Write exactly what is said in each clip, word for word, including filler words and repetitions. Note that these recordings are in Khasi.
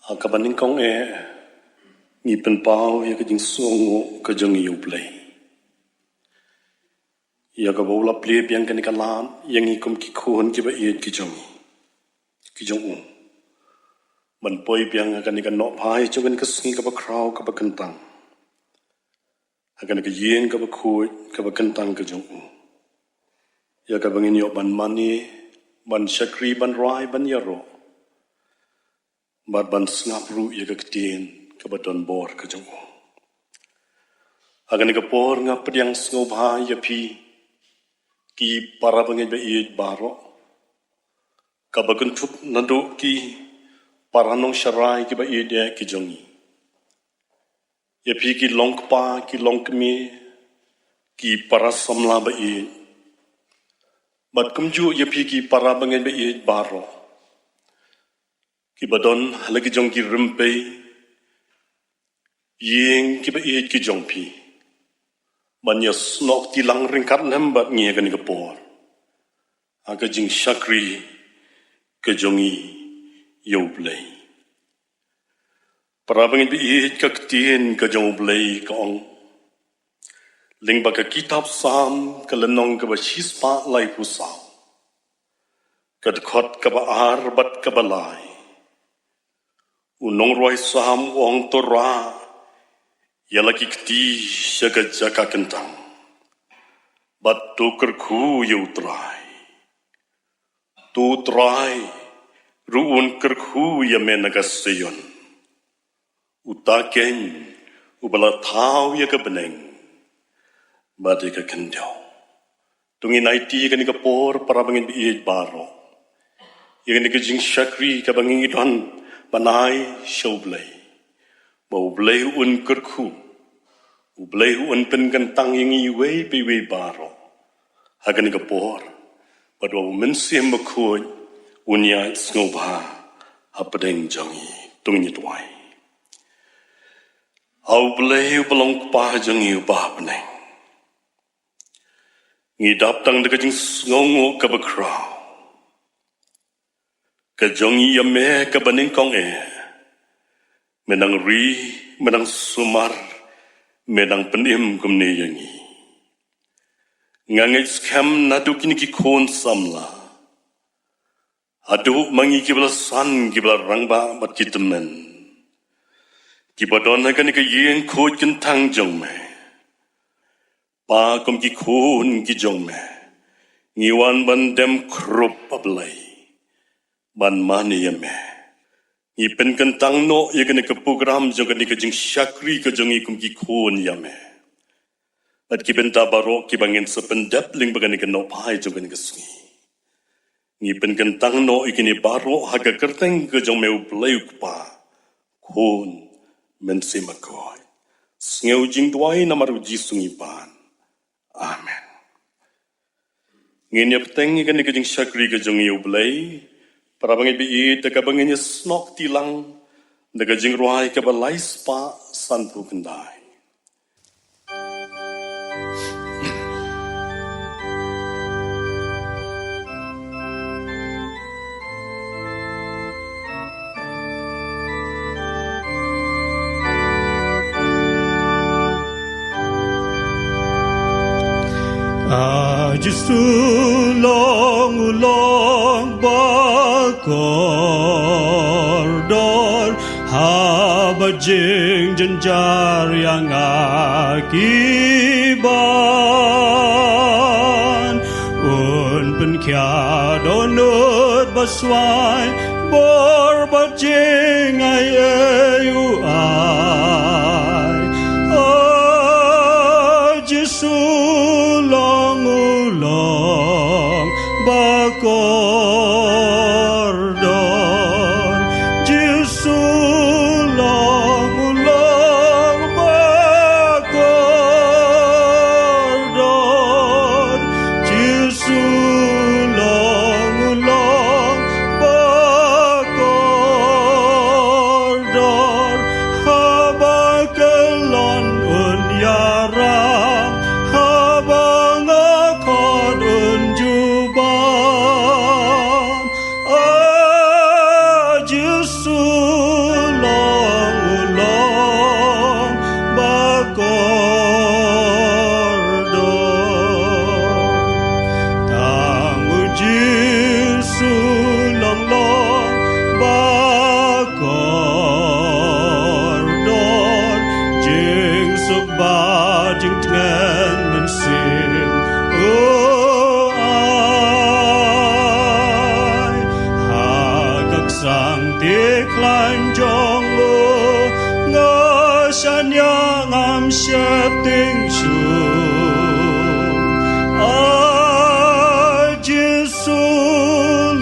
Ha kaba nyngkong eh, ngi pynpaw ïa ka jingsngewnguh ka jong ngi ïa U Blei, ïa kaba u la plie biang kane ka lad ïa ngi kum ki khun kiba ïeit ki jong ngi, ki jong u, ban poi biang ha kane ka nohphai jong kane ka sngi kaba khraw kaba kyntang, ha kane ka ïing kaba khuid kaba kyntang ka jong u, ïa kaba ngin ïoh ban mane, ban shakri, ban rai, ban ïaroh, bad ban sngap ruh ïa ka ktien kaba don bor ka jong u. Ha kane ka por nga pdiang sngewbha ïa phi ki para bangeit ba ïeit baroh, kaba kynthup naduh ki para nongsharai kiba ïeit eh ki jong ngi, ïa phi ki longkpa ki longkmie, ki para samla ba ïeit, bad kumjuh ïa phi ki para bangeit ba ïeit baroh kiba don ha la ki jong ki rympei ïing kiba ïeit ki jong phi, ban ïasnoh kti lang ryngkat lem bad ngi ha kane ka por ha ka jingshakri ka jong ngi ïa U Blei. Para bangeit ba ïeit, ka ktien ka jong U Blei ka ong, lyngba ka kitab Salm ka lynnong kaba shispah laiphew saw, ka dkhot kaba ar bad kaba lai, u nongrwai Salm u ong: To rah ïa la ki kti sha ka jaka kyntang, bad to kyrkhu ïa U Trai. To U Trai ruh un kyrkhu ïa me na ka Zion, uta keiñ uba la thaw ïa ka bneng bad ïa ka khyndew. To ngin aiti ha kane ka por, para bangeit ba ïeit baroh, ïa kane ka jingshakri kaba ngi don ban ai sha U Blei, ba U Blei un kyrkhu, U Blei un pynkyntang ïa ngi iwei pa iwei baroh ha kane ka por, bad ba U Mynsiem Bakhuid un ïaid sngewbha hapdeng jong ngi. To ngin ïa duwai. A U Blei uba long Kpa jong ngi uba ha bneng, ngi dap tang da ka jingsngewnguh kaba khraw ka jong ngi ïa me kaba nyngkong eh. Me nang ri, me nang sumar, me nang pynim kumne ïa ngi. Nga ngeit skhem naduh kine ki khun samla haduh ma ngi kiba la san, kiba la rangbah bad ki tymmen, kiba don ha kane ka ïing khuid kyntang jong me, Pa, kum ki khun ki jong me, ngi wan ban dem khrup, A Blei, ban mane ïa me. Ngi pynkyntang noh ïa kane ka program jong kane ka jingshakri ka jong ngi kum ki khun ïa me, bad ki bynta baroh kiba ngin sa pyndep lyngba kane ka nohphai jong kane ka sngi. Ngi pynkyntang noh ïa kine baroh ha ka kyrteng ka jong me, U Blei U Kpa, Khun, Mynsiem Bakhuid. Sngew jingduwai namar U Jisu ngi pan. Amen. Ngin ïa bteng ïa kane ka jingshakri ka jong ngi ïa U Blei, para bangeit ba ïeit, da kaba ngin ïa snoh kti lang da ka jingrwai kaba lai spah sanphew khyndai. A Jisu long u long ba kordor, haba jingjynjar ïa nga ki ban. Un pynkhiah dohnud ba swai, bor bad jingai ei u ai. A Jisu long u long ba kordor. Jisu long u long ba kordor. Jisu long u long ba kordor. Haba ka suk ba jingtngen mynsiem. O ai ha ka ksang te khlaiñ jong u, nga shaniah ngam sheptieng shuh. Ai Jisu,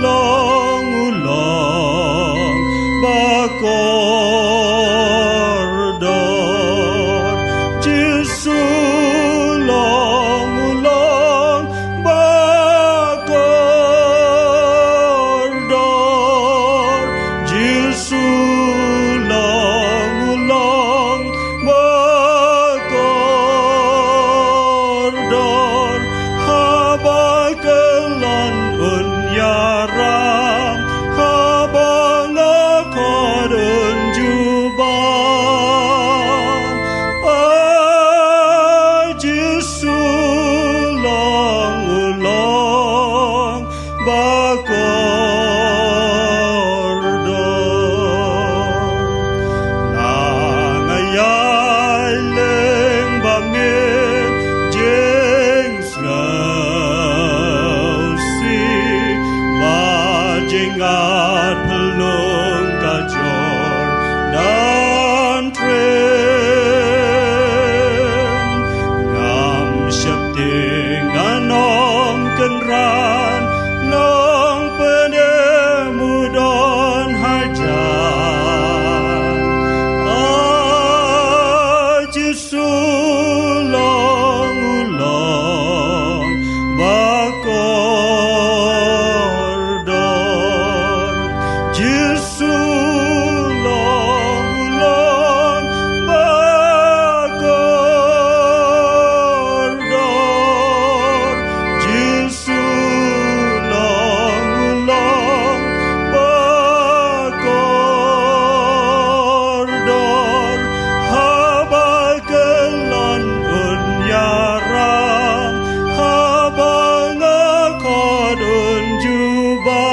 long u long ba kordor. Jisu, long u long ba kordor. Jisu, long u long ba kordor. Haba kyllon un ïarap, haba nga khot un jubab. Ai Jisu, long u long ba kordor. Nga ïai leh ba miet jingsngewsih, ba jyngat phyllung ka Jordan Trem. Ngam sheptieng, ngan ym kynran, nongpynim u don hajan. Ai Jisu, long u long ba kordor. Jisu, long u long ba kordor. Jisu, long u long ba kordor. Haba kyllon un ïarap, haba nga khot un jubab.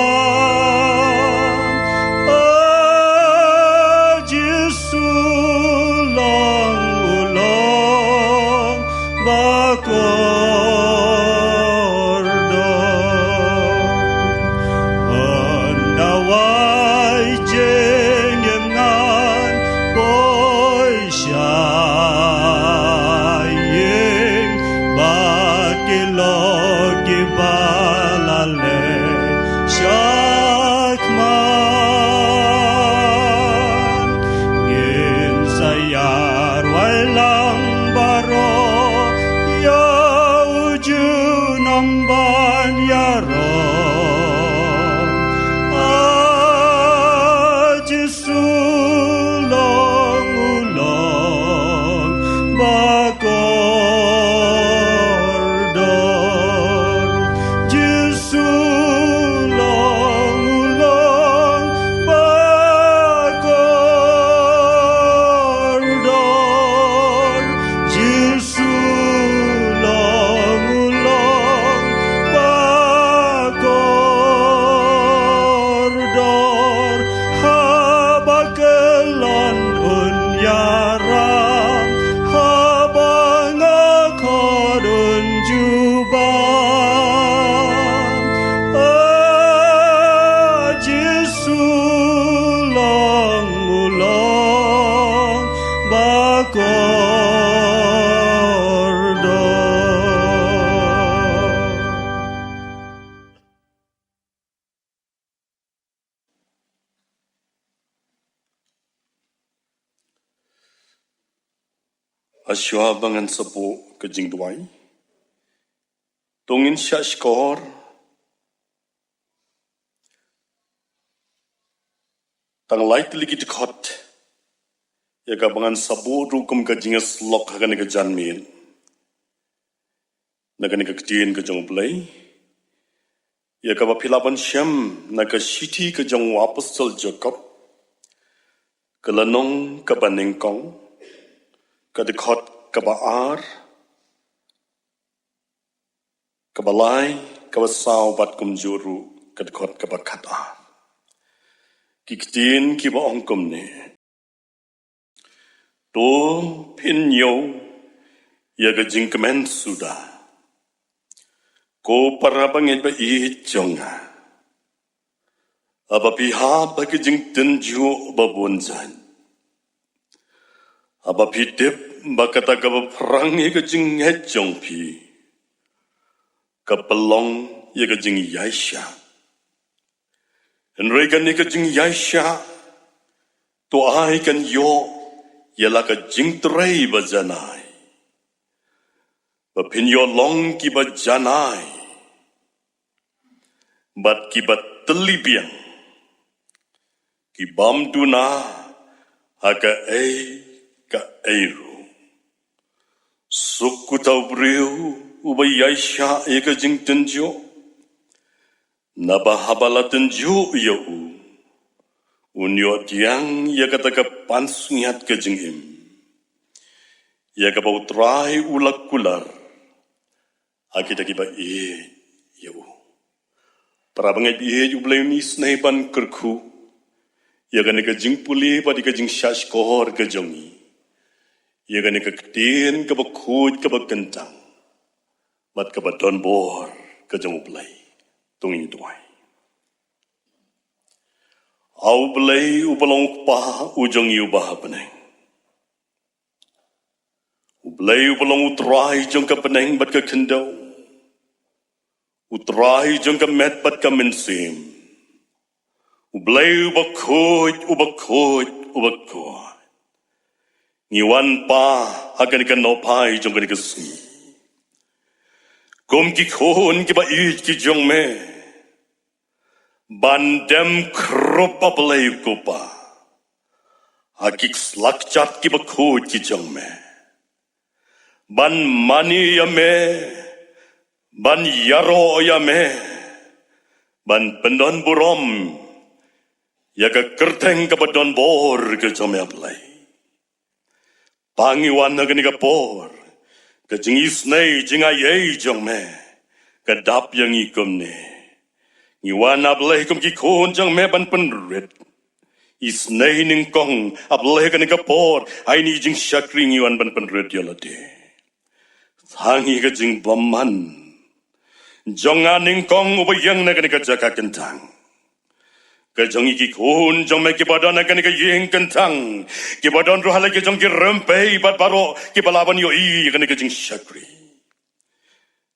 Ai Jisu, long u long ba kordor. Ynda wai jingim ngan poi sha ïing, bad ki lok kiba la leh shakhmat. Ngin sa ïarap lang baroh ïa u junom ban ïaroh. Ai Jisu, long u long ba kordor. Jisu, long u long ba kordor. Jisu, long u long ba kordor. Haba kyllon un ïarap, haba nga khot un jubab. Ai Jisu, long u long ba kordor. Hashwa ba ngan sa buh ka jingduwai, to ngin shah shkor tang lai tylli ki dkhot, ïa kaba ngan sa buh ruh kum ka jingïasyllok ha kane ka janmiet. Na kane ka ktien ka jong U Blei, ïa kaba phi lah ban shem na ka shithi ka jong u Apostol Jakob, ka lynnong kaba nyngkong, ka dkhot kaba ar, kaba lai, kaba saw bad kumjuh ruh ka dkhot kaba khatar. Ki ktien kiba ong kumne: To phin ïoh Ïa ka jingkmen suda, ko para bangeit ba ïeit jong nga, haba phi hap ha ka jingtynjuh babun jait, haba phi tip ba kata kaba phrang ïa ka jingngeit jong phi ka pynlong ïa ka jingïaishah. Hynrei kane ka jingïaishah to ai kan ïoh ïa la ka jingtrei ba janai, ba phin ïoh long kiba janai bad kiba tylli biang, ki bym duna ha kaei kaei ruh. Suk uta u briew uba ïaishah ïa ka jingtynjuh, naba haba la tynjuh ïa u, un ïoh pdiang ïa kata ka pansngiat ka jingim, ïa kaba U Trai u la kular ha kita kiba ïeit ïa u. Para bangeit ba ïeit, U Blei un isynei ban kyrkhu ïa kane ka jingpule bad ïa ka jingshahshkor ka jong ngi ïa kane ka ktien kaba khuid, kaba kyntang bad kaba don bor ka jong U Blei. To ngin duwai. A U Blei uba long U Kpa u jong ngi uba ha bneng, U Blei uba long U Trai jong ka bneng bad ka khyndew, U Trai jong ka met bad ka mynsiem, U Blei uba khuid, uba khuid, uba khuid, ngi wan, Pa, ha kane ka nohphai jong kane ka sngi kum ki khun kiba ïeit ki jong me, ban dem khrup, A Blei ko Pa, ha ki slak jait kiba khuid ki jong me, ban mane ïa me, ban ïaroh ïa me, ban pyndon burom ïa ka kyrteng kaba don bor ka jong me, A Blei. Pa, ngi wan ha kane ka por, ka jingisynei jingai ei jong me ka dap ïa ngi kumne. Ngi wan, A Blei, kum ki khun jong me ban pynrit. Isynei nyngkong, A Blei, ha kane ka por, ha ine i jingshakri ngi wan ban pynrit ïa lade. Tang ïa ka jingbymman jong nga nyngkong uba ïeng na kane ka jaka kyntang. Ka jong ngi ki khun jong me kiba don ha kane ka ïing kyntang, kiba don ruh ha la ki jong ki rympei bad baroh kiba lah ban ïohi ïa kane ka jingshakri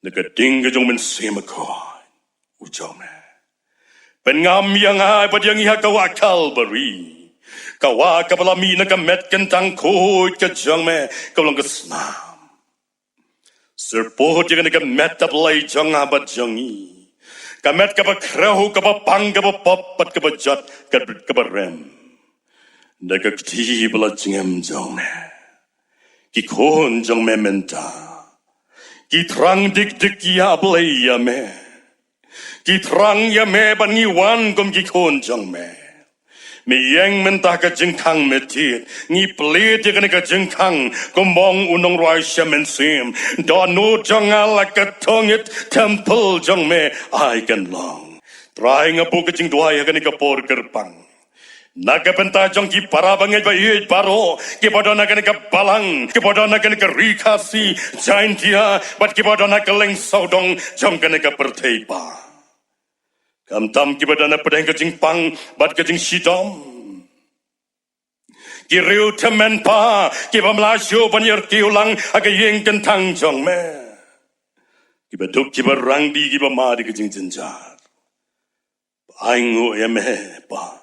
na ka ding ka jong U Mynsiem Bakhuid u jong me. Pynngam ïa nga bad ïa ngi ha ka wah Kalbari, ka wah kaba la mih na ka met kyntang khuid ka jong me kaba long ka snam. Syrpud ïa kane ka met, A Blei jong nga bad jong ngi, ka met kaba khrew, kaba pang, kaba pop bad kaba jot, kaba, kaba rem, da ka kti ba la jngem jong me. Ki khun jong me mynta ki thrang dik dik ïa, A Blei, ïa me. Ki thrang ïa me ban ngi wan kum ki khun jong me. Me ïeng mynta ha ka jingkhang, me thied. Ngi plie ïa kane ka jingkhang kum u nongrwai sha mynsiem. Dohnud jong nga la ka thong it, temple jong me ai kan long. Trai, nga buh ka jingduwai ha kane ka por kyrpang na ka bynta jong ki para bangeit ba ïeit baroh kiba don ha kane ka balang, kiba don ha kane ka Ri Khasi Jaintia bad kiba don ha kylleng sawdong jong kane ka pyrthei, Pa. Khamtam kiba don hapdeng ka jingpang bad ka jingshitom. Ki riewtymmen, Pa, kiba ym lah shuh ban ïa kiew lang ha ka ïing kyntang jong me. Kiba duk, kiba rangli, kiba mad ïa ka jingjynjar. Ai nguh ïa me, Pa.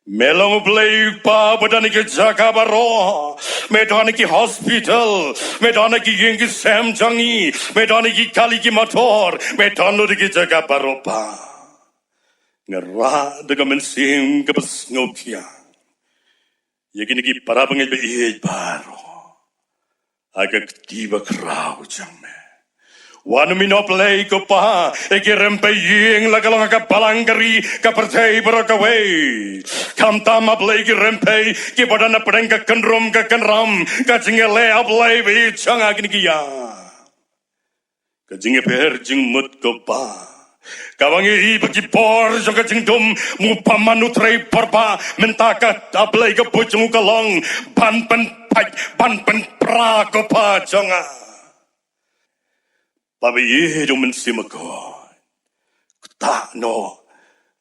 Me long U Blei, Pa, ba don ha ki jaka baroh. Me don ha ki hospital, me don ha ki ïing ki sem jong ngi, me don ha ki kali ki motor, me don ha ki jaka baroh, Pa. Nga rah da ka mynsiem kaba sngewkhia ïa kine ki para bangeit ba ïeit baroh ha ka kti ba khraw jong me. Wan, me, A Blei ko Pa, ïa ki rympei ïing, la ka long ha ka balang, ka ri, ka pyrthei baroh kawei. Khamtam, A Blei, ki rympei kiba don hapdeng ka kynrum ka kynram, ka jingïaleh, A Blei ba ïeit jong nga, kine ki ïa ka jingïapher jingmut ko Pa. Kaba ngi ïohi ba ki bor jong ka jingdum, mo paman u trei bor ba, mynta ka A Blei ka buit jong u ka long ban pynpait, ban pynpra ko Pa jong nga. Ba ba ïeit u Mynsiem Bakhuid. Ktah noh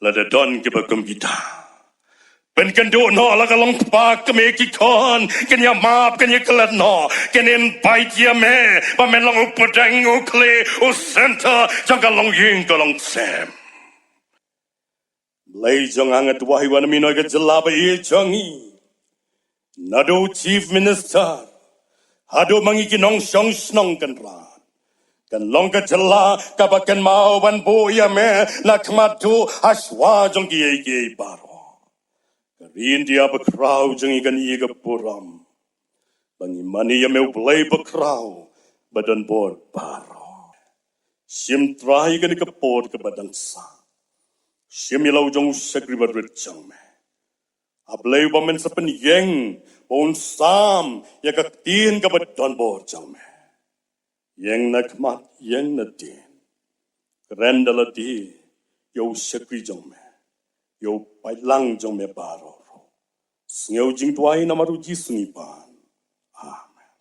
lada don kiba kum kita. Pynkynduh noh la ka long kpa kmie ki khun, kin ïa map, kin ïa klet noh, kin invite ïa me ba men long u pdeng, u khlieh, u center jong ka longïing ka longsem. Blei jong nga, nga duwai wan mih noh ïa ka jylla ba ïeit jong ngi. Naduh Chief Minister haduh ma ngi ki nongshong shnong Kynrad, kan long ka jylla kaba kynmaw ban buh ïa me na khmat duh ha shuwa jong kiei kiei baroh. Ka ri India bakhraw jong ngi kan ïoh ka burom ba ngi mane ïa me, U Blei bakhraw ba don bor baroh. Shim Trai ïa kane ka por kaba dang sah. Shim ïa la u jong u shakri barit jong me. A Blei, ba men sa pynïeng, ba un sam ïa ka ktien kaba don bor jong me. Ïeng na khmat, ïeng na dien. Kren da lade ïa u shakri jong me, ïa u paidlang jong me baroh. Sngew jingduwai namar u Jisu ngi pan. Amen.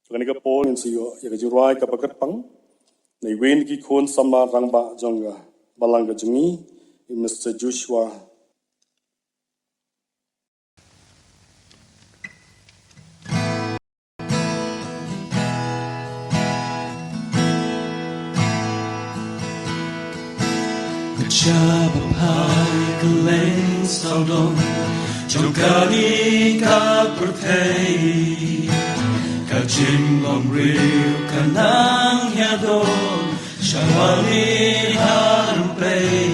Jong kane ka por ngin sa ïoh ïa ka jingrwai kaba kyrpang na iwei na ki khun samla rangbah jong ka balang ka jong ngi, i Mister Joshua. Ka jaka ba phai ka leng sawdong jong kane ka pyrthei. Ka jinglong briew ka nang ïadon sha wan i ha rympei.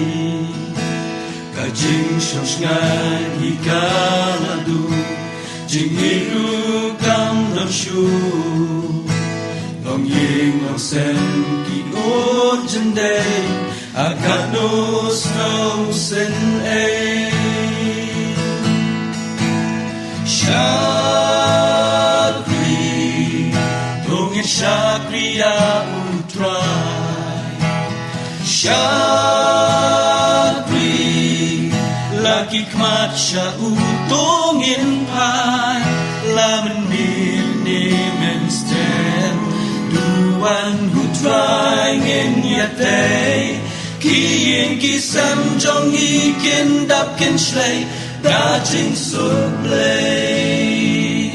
Ka jingshong shngaiñ hi ka la dum, jingïeit ruh kam don shuh. Longïing longsem ki un jyndei ha katno sngewsih ei. Shakri, to ngin shakri ïa U Trai. Shakri, la ki khmat sha u to ngin phai. La mynmiet ne mynstep, duwan U Trai ngin ïatai. Ki ïing ki sem jong ngi kin dap kin shlei da jingsuk Blei.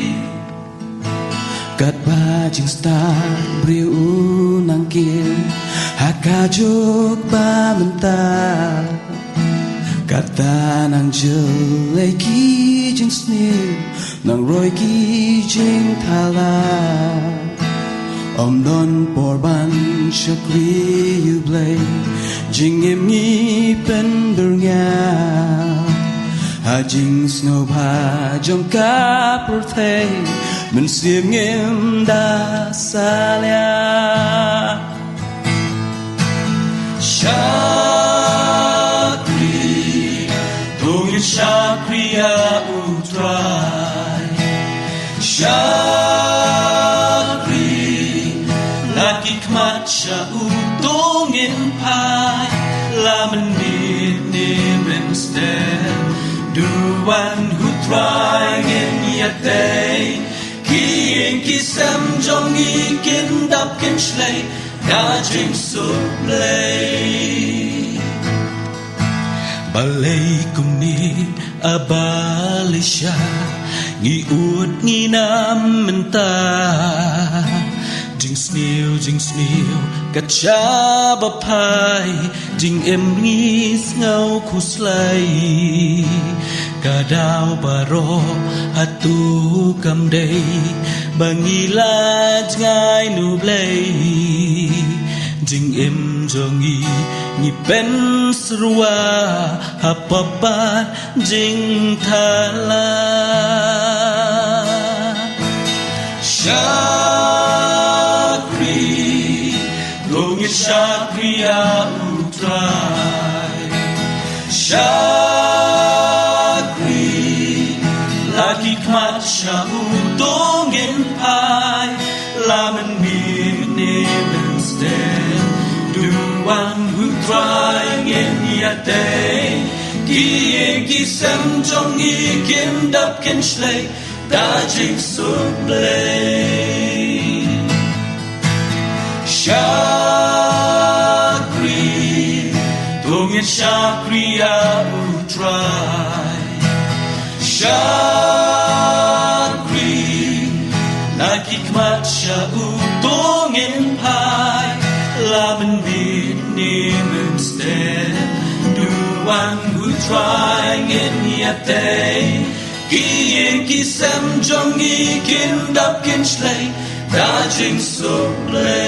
Katba jingstad briew u nang kiew ha ka juk ba mynta, kata nang jyllei ki jingsniew, nang roi ki jingthala. Ym don por ban shakri ïa U Blei, jingim ngi pyndur ñiah. Ha jingsngewbha jong ka pyrthei, mynsiem ngim da salia. Shakri, to ngin shakri ïa U Trai. Shakri, la ki khmat sha u to ngin phai. La mynmiet ne mynstep, duwan U Trai ngin ïatai. Ki ïing ki sem jong ngi kin dap kin shlei da jingsuk Blei. Balei kumne, a Blei sha, ngi ud ngi nam mynta. Jingsniew, jingsniew, kat shaba phai, jingim ngi sngew khuslai. Ka daw baroh hato kam dei ba ngi la jngai na U Blei. Jingim jong ngi ngi pynsyrwa ha pop bad jingthala. Shakri, to ngin shakri ïa U Trai. Shakri, la ki khmat sha u to ngin phai. La mynmiet ne mynstep, Trai ngin ïa tei, ki ïing ki sem jong ngi kin dap kin shlei da jingsukblei. Shakri, to ngin shakri ïa u Trai. Shakri, na ki khmat sha u to ngin phai. La mynmiet ne mynstep, duwan u Trai ngin ïa tei. Ki ïing ki sem jong ngi kin dap kin shlei da jingsukblei.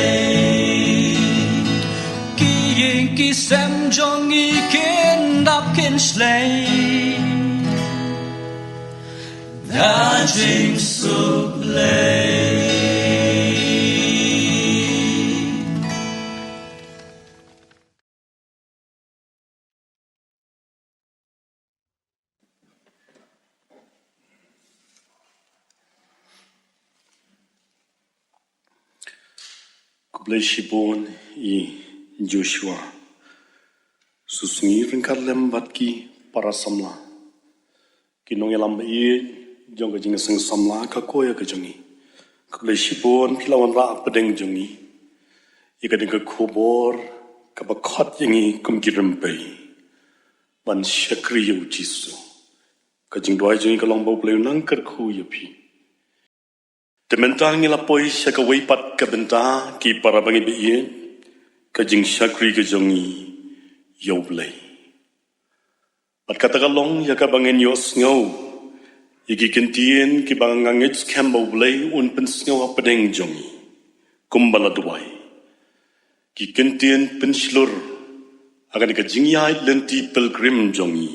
Ki ïing ki sem jong ngi kin dap kin shlei da jingsukblei. Khublei shibun ïa i Joshua Susngi ryngkat lem bad ki para samla, ki nongïalam ba ïeit jong ka jingseng samla ka koya ka jong ngi. Khublei shibun phi la wanrah hapdeng jong ngi ïa ka ding ka khubor kaba khot ïa ngi kum ki rympei ban shakri ïa u Jisu. Ka jingduwai jong ngi ka long ba U Blei un nang kyrkhu ïa phi. Te mynta ngi la poi sha kawei pat ka bynta ki para bangeit ba ïeit, ka jingshakri ka jong ngi ïa U Blei. Bad kata ka long ïa kaba ngin ïohsngew ïa ki ktien kiba nga ngeit skhem ba U Blei un pynsngew hapdeng jong ngi kumba la duwai. Ki ktien pynshlur ha kane ka jingïaid lynti pilgrim jong ngi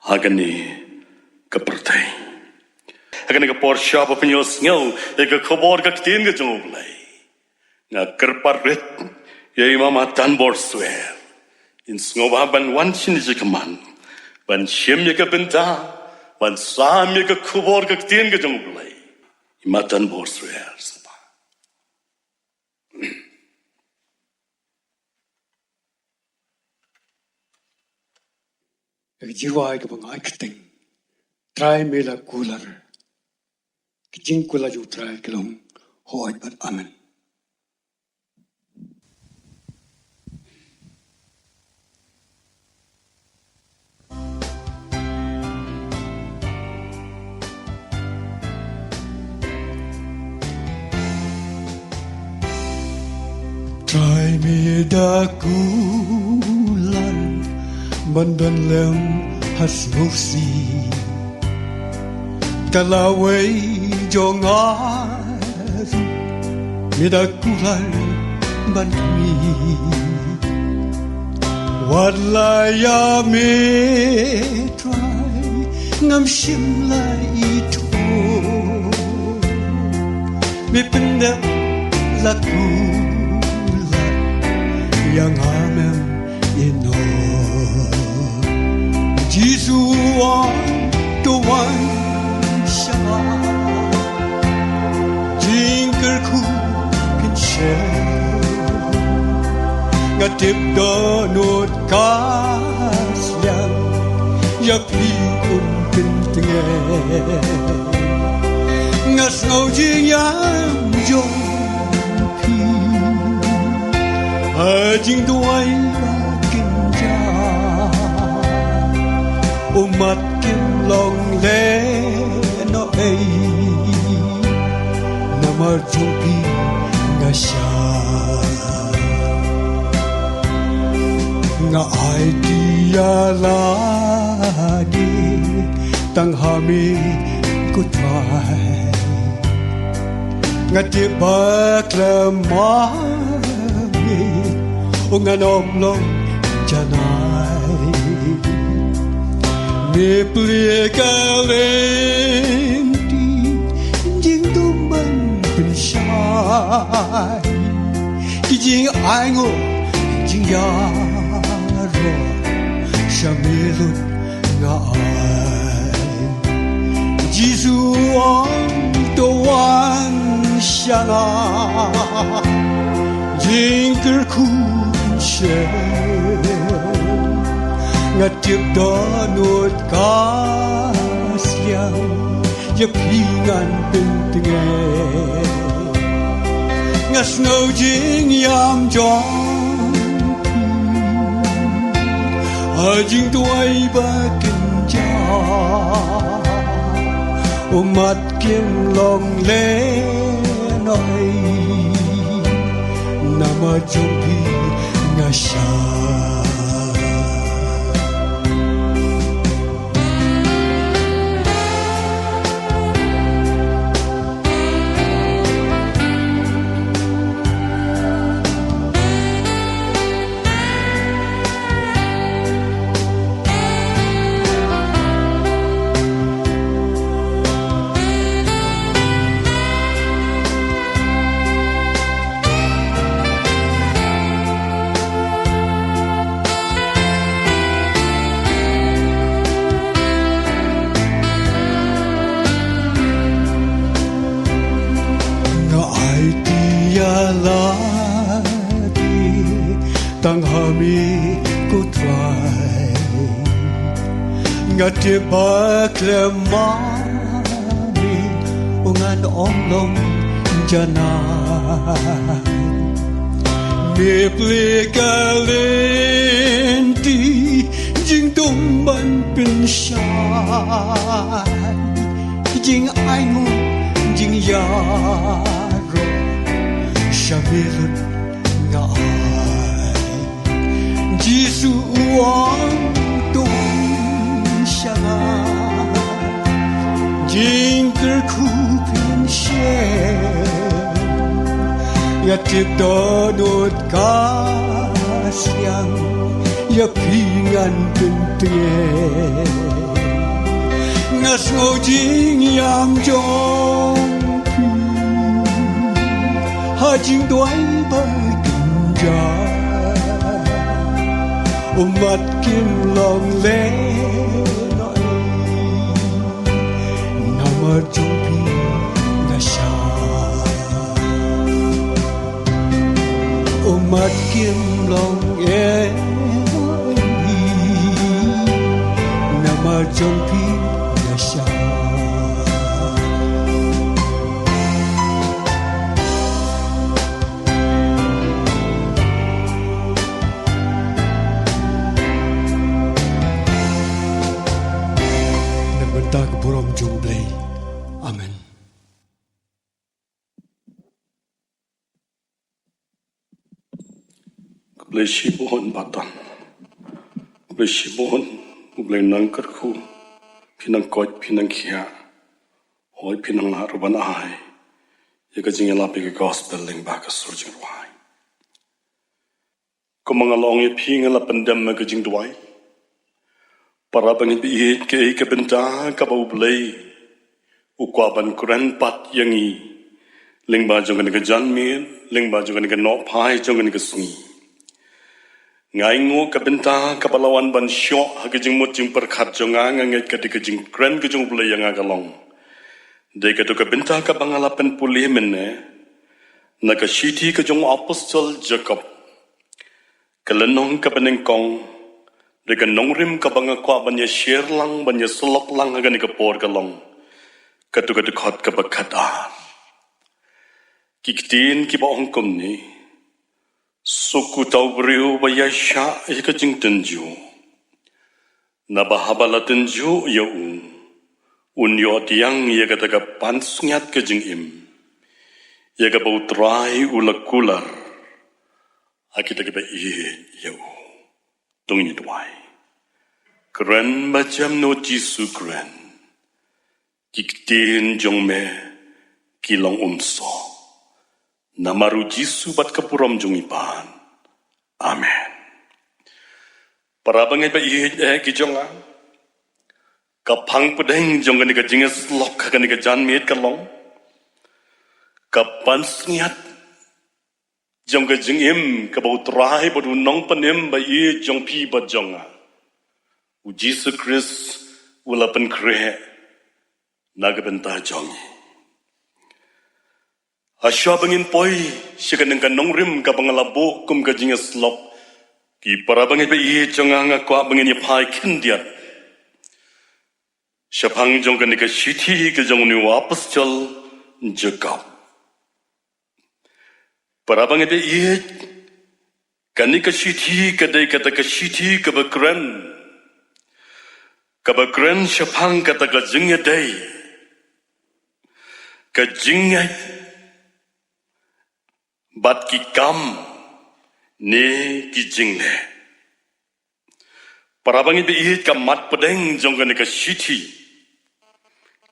ha kane ka pyrthei. Ha kane ka por shwa ba pynïohsngew ïa ka khubor ka ktien ka jong U Blei, nga kyrpad rit ïa i Mama Tanbor Swer in sngewbha ban wan shane sha khmat ban shim ïa ka bynta ban sam ïa ka khubor ka ktien ka jong U Blei. I Mama Tanbor Swer, sngewbha. Ka jingduwai kaba nga ai kyrteng, Trai me la kular. Ka jingkular jong U Trai ka long hooid bad amen. Trai me da kular ban don lem ha sngewsih. Ka lawei jong nga ruh me da kular ban khmih. Wat la ïa me Trai ngam shym la ithuh. Me pyndep la kular ïa nga mem iehnoh. Jisu ong to wan sha nga, jingkyrkhu pynshai. Nga tip dohnud ka sliang ïa phi un pyntngen. Nga sngew jingïam jong phi ha jingduwai ba kynja. Ummat kim long lehnohei namar jong phi nga shah. Nga aiti ïa lade tang ha me ko Trai. Nga tip ba khlem ma me u ngan ym long janai. Me plie ka lynti jingdum ban pynshai. Ki jingainguh jingïaroh sha me lut nga ai. Jisu ong to wan sha nga, jingkyrkhu pynshai. Nga tip dohnud ka sliang ïa phi ngan pyntngen. Nga sngew jingïam jong phi ha jingduwai ba kynja. U mat kim long lehnohei namar jong phi nga shah. Nga aiti ïa lade tang ha me ko Trai. Nga tip ba khlem ma me u ngan ym long janai. Me plie ka lynti jingdum ban pynshai. Jingainguh jingïaroh sha me lut nga ai. Jisu u ong to wan sha nga. Jingkyrkhu phin shem. Nga tip dohnud ka sliang ïa phi ngan pyntngen. Nga sngew jingïam jong phi ha jingduwai ba kynja. U mat kim long lehnohei namar jong phi nga shah. U mat kim long lehnohei namar jong phi nga shah. Na ka bynta ka burom jong U Blei. Amen. Khublei shibun Bah Ton. Khublei shibun, U Blei nang kyrkhu, phi nang koit, phi nang khiah. Hooid phi nang lah ruh ban ai ïa ka jingïalap ïa ka gospel lyngba ka sur jingrwai. Kumba nga la ong ïa phi, nga la pyndem ha ka jingduwai. Para bangeit ba ïeit, kaei ka bynta kaba U Blei u kwah ban kren pat ïa ngi lyngba jong kane ka janmiet, lyngba jong kane ka nohphai jong kane ka sngi? Nga ainguh ka bynta kaba la wan ban shoh ha ka jingmut jingpyrkhat jong nga, nga ngeit ka dei ka jingkren ka jong U Blei ïa nga ka long. Dei kato ka bynta kaba nga la pynpule mynne na ka shithi ka jong u apostol Jakob, ka lynnong kaba nyngkong. Dei ka nongrim kaba nga kwah ban ïa share lang, ban ïa syllok lang ha kane ka por ka long kato ka dkhot kaba khatar. Ki ktien kiba ong kumne: Suk uta u briew ba ïaishah ïa ka jingtynjuh. Naba haba la tynjuh ïa u, un ïoh tiang ïa kata ka pansngiat ka jingim, ïa kaba U Trai u la kular ha kita kiba ïeit ïa u. To ngin ïa duwai. Kren Bajem, Nongïalam Jisu kren. Ki ktien jong me ki long umsoh. Namar U Jisu bad ka burom jong ngi pat. Amen. Para bangeit ba ïeit eh ki jong nga, ka phang pdeng jong kane ka jingïasyllok ha kane ka janmiet ka long ka pansngiat jong ka jingim kaba U Trai bad U Nongpynim ba ïeit jong phi bad jong nga, U Jisu Khrist, u la pynkhreh na ka bynta jong ngi. Hashwa ba ngin poi sha ka nongrim kaba nga la buh kum ka jingïasyllok, I para bangeit ba ïeit jong nga, nga kwah ba ngin ïa phai khyndiat shaphang jong kane ka shithi ka jong une u apostol Jakob. Para bangeit ba ïeit, kane ka shithi ka dei kata ka shithi kaba kren, kaba kren shaphang kata ka jingïadei, ka jingngeit bad ki kam ne ki jingleh. Para bangeit ba ïeit, ka mat pdeng jong kane ka shithi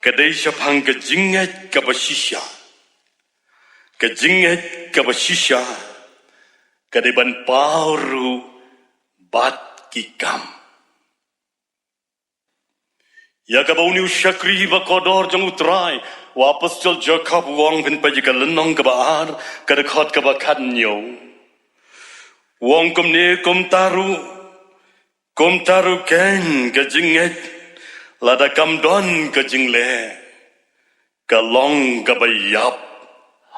ka dei shaphang ka jingngeit kaba shisha. Ka jingngeit kaba shisha ka dei ban paw ruh bad ki kam. Ïa kaba une u shakri ba kordor jong U Trai, u apostol Jakob u ong, phin peit ïa ka lynnong kaba ar, ka dkhot kaba khathynñiew. U ong kumne, kumta ruh, kumta ruh keiñ ka jingngeit, lada kam don ka jingleh, ka long kaba ïap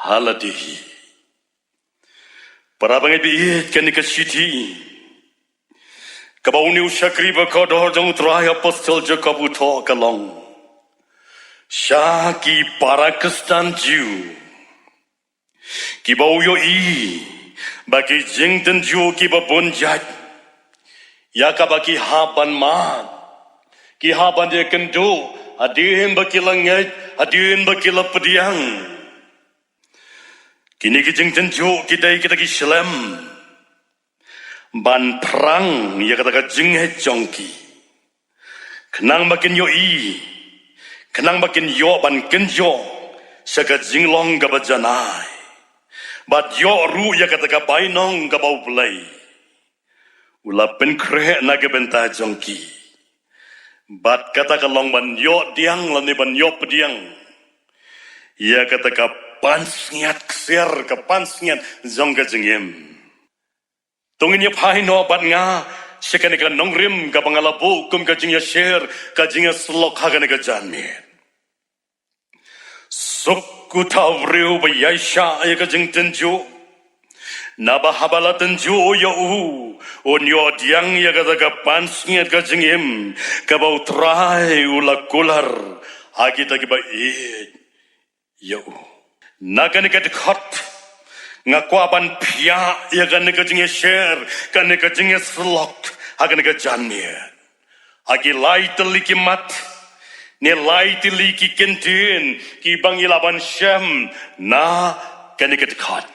ha lade hi. Para bangeit ba ïeit, kane ka shithi kaba une u shakri ba kordor jong U Trai, apostol Jakob u thoh, ka long sha ki para Khristan Jiw kiba u ïohi ba ki jingtynjuh kiba bun jait ïa kaba ki hap ban mad, ki hap ban ïakynduh hadien ba ki la ngeit, hadien ba ki la pdiang. Kine ki jingtynjuh ki dei kita ki shlem ban phrang ïa kata ka jingngeit jong ki, khnang ba kin ïohi, khnang ba kin ïoh ban kynjoh sha ka jinglong kaba janai, bad ïoh ruh ïa kata ka bainong kaba U Blei u la pynkhreh na ka bynta jong ki. Bad kata ka long ban ïoh pdiang lane ban ïoh pdiang ïa kata ka pansngiat ksiar, ka pansngiat jong ka jingim. To ngin ïa phai noh bad nga sha kane ka nongrim kaba nga la buh kum ka jingïashare, ka jingïasyllok ha kane ka janmiet. Suk uta u briew ba ïaishah ïa ka jingtynjuh, naba haba la tynjuh ïa u, un ïoh pdiang ïa kata ka pansngiat ka jingim kaba U Trai u la kular ha kita kiba ïeit ïa u. Na kane ka dkhot nga kwah ban phiah ïa kane ka jingïashare, kane ka jingïasyllok ha kane ka janmiet, ha ki lai tylli ki mat ne lai tylli ki kyntien kiba ngi lah ban shem na kane ka dkhot.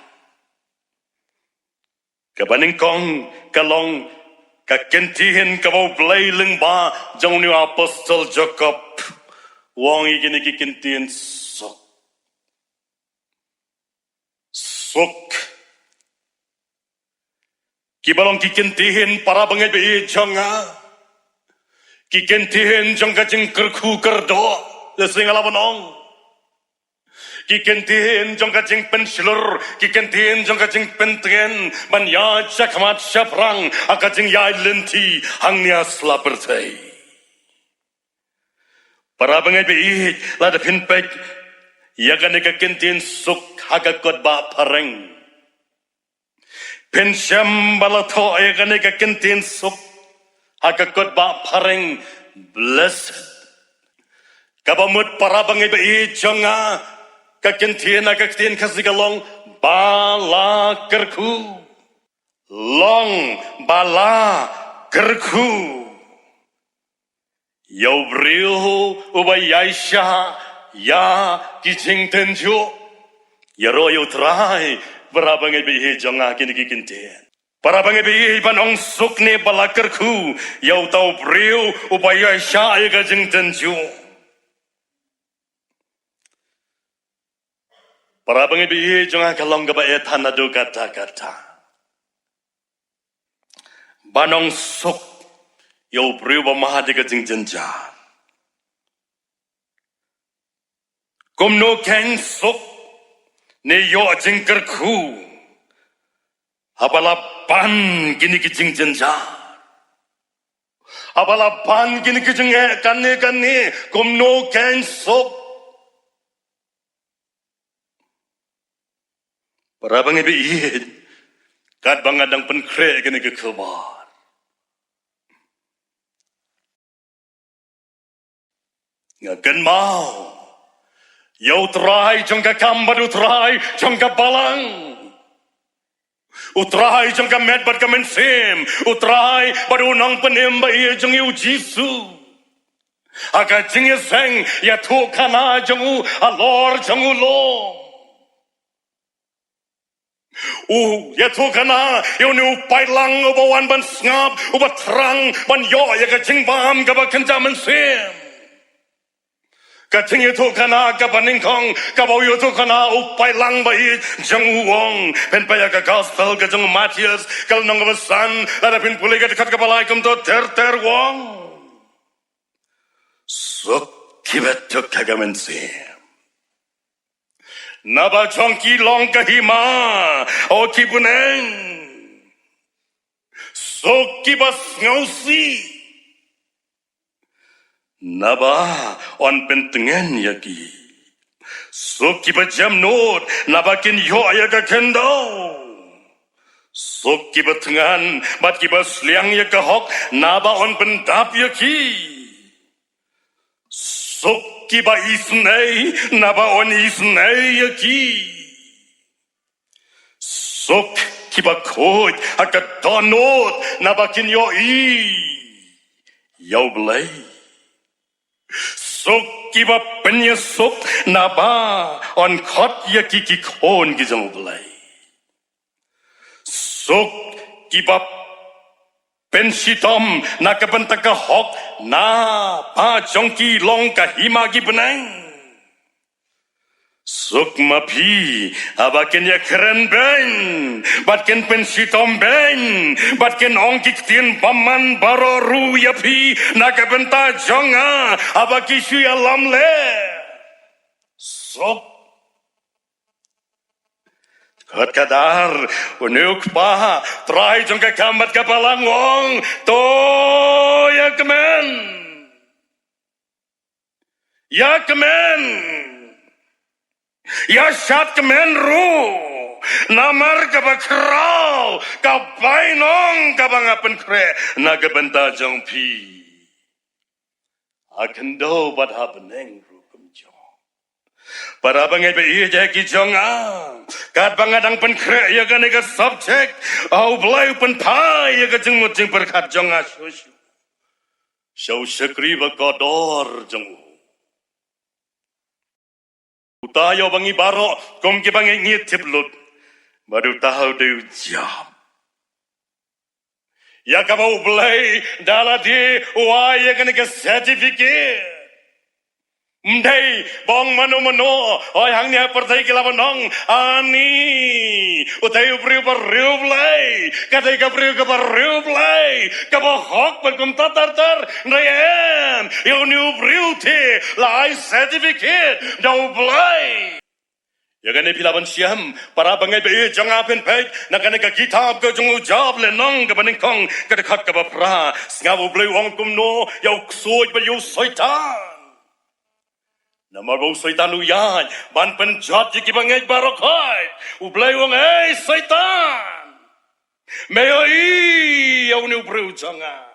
Kaba nyngkong ka long ka kyntien kaba U Blei lyngba jong une u apostol Jakob u ong ïa kine ki kyntien suk. Suk. Kiba long ki kyntien, para bangeit ba ïeit jong nga, ki kyntien jong ka jingkyrkhu kyrdoh, lehse nga lah ban ong. Ki kyntien jong ka jingpynshlur, ki kyntien jong ka jingpyntngen ban ïaid shakhmat shaphrang ha ka jingïaid lynti hangne ha sla pyrthei. Para bangeit ba ïeit, lada phin peit ïa kane ka kyntien suk ha ka kot ba phareng, phin shem ba la thoh ïa kane ka kyntien suk ha ka kot ba phareng, blessed. Kaba mut, para bangeit ba ïeit jong nga, ka kyntien ha ka ktien Khasi ka long ba la kyrkhu. Long ba la kyrkhu ïa u briew uba ïaishah ïa ki jingtynjuh. Ïaroh ïa U Trai, para bangeit ba ïeit jong nga, kine ki kyntien. Para bangeit ba ïeit, ban ong suk ne ba la kyrkhu ïa uta u briew uba ïaishah ïa ka jingtynjuh. Para bangeit ba ïeit jong nga, ka long kaba eh than naduh katta katta ban ong suk ïa u briew ba mad ïa ka jingjynjar. Kumno kein suk ne ïoh jingkyrkhu haba la ban kine ki jingjynjar, haba la ban kine ki jingeh kane kane? Kumno kein suk? Para bangeit ba ïeit, Katba nga dang pynkhreh kane ka khubor, nga kynmaw ïa U Trai jong ka kam bad U Trai jong ka balang, U Trai jong ka met bad ka mynsiem, U Trai bad U Nongpynim ba ïeit jong ngi U Jisu. Ha ka jingïaseng ïathuhkhana jong u halor jong u lum, u ïathuhkhana ïa une u paidlang uba wan ban sngap, uba thrang ban ïoh ïa ka jingbam kaba kynja mynsiem. Ka jingïathuhkhana kaba nyngkong kaba u ïathuhkhana u paidlang ba ïeit jong u u ong, phin peit ïa ka gospel ka jong u Mathaios, ka lynnong kaba san, lada phin pule ka dkhot kaba lai, kumta ter ter u ong: Suk kiba thuk ha ka mynsiem, naba jong ki long ka hima, O ki bneng. Suk kiba sngewsih, naba yn pyntngen ïa ki. Suk kiba jemnud, naba kin ïoh ïa ka khyndew. Suk kiba thngan bad kiba sliang ïa ka hok, naba yn pyndap ïa ki. Suk kiba isynei, naba yn isynei ïa ki. Suk kiba khuid ha ka dohnud, naba kin ïohi ïa U Blei. Suk kiba pynïasuk, naba yn khot ïa ki ki khun ki jong U Blei. Suk kiba pynshitom na ka bynta ka hok, naba jong ki long ka hima ki bneng. Suk ma phi haba kin ïakren beiñ bad kin pynshitom beiñ bad kin ong ki ktien bymman baroh ruh ïa phi na ka bynta jong nga, haba ki shu ïalam leh. Suk. Kot kadar une u kpa, trai jong ka kam bad ka balang, u ong: To, ïakmen. Ïakmen. Ïashad kmen ruh. Namar kaba khraw ka bainong kaba nga pynkhreh na ka bynta jong phi, ha khyndew bad ha bneng ruh kumjuh. Para bangeit ba ïeit, ïa ki jong nga, katba nga dang pynkhreh ïa kane ka subject, U Blei u pynphai ïa ka jingmut jingpyrkhat jong nga shuh shuh sha u shakri ba kordor jong u. Uta ïoh ba ngi baroh kum ki bangeit ngi tip lut, bad uta u dei u Job, ïa kaba U Blei da lade u ai ïa kane ka certificate. Ym dei ba ong mano mano, oi, hangne ha pyrthei ki la ban ong, ani, utei u briew ba riewblei, katei ka briew kaba riewblei, kaba hok bad kumta ter ter. Ym dei, em, ïa une u briew te la ai certificate da U Blei. Ïa kane phi lah ban shem, para bangeit ba ïeit jong nga, phin peit na kane ka kitab ka jong u Job, lynnong kaba nyngkong, ka dkhot kaba phra. Sngap U Blei u ong kumno ïa u ksuid bad ïa u Soitan. Namar ba u Soitan u ïaid ban pynjot ïa ki bangeit baroh khoit. U Blei u ong, ei Soitan, me ïohi ïa une u briew jong nga?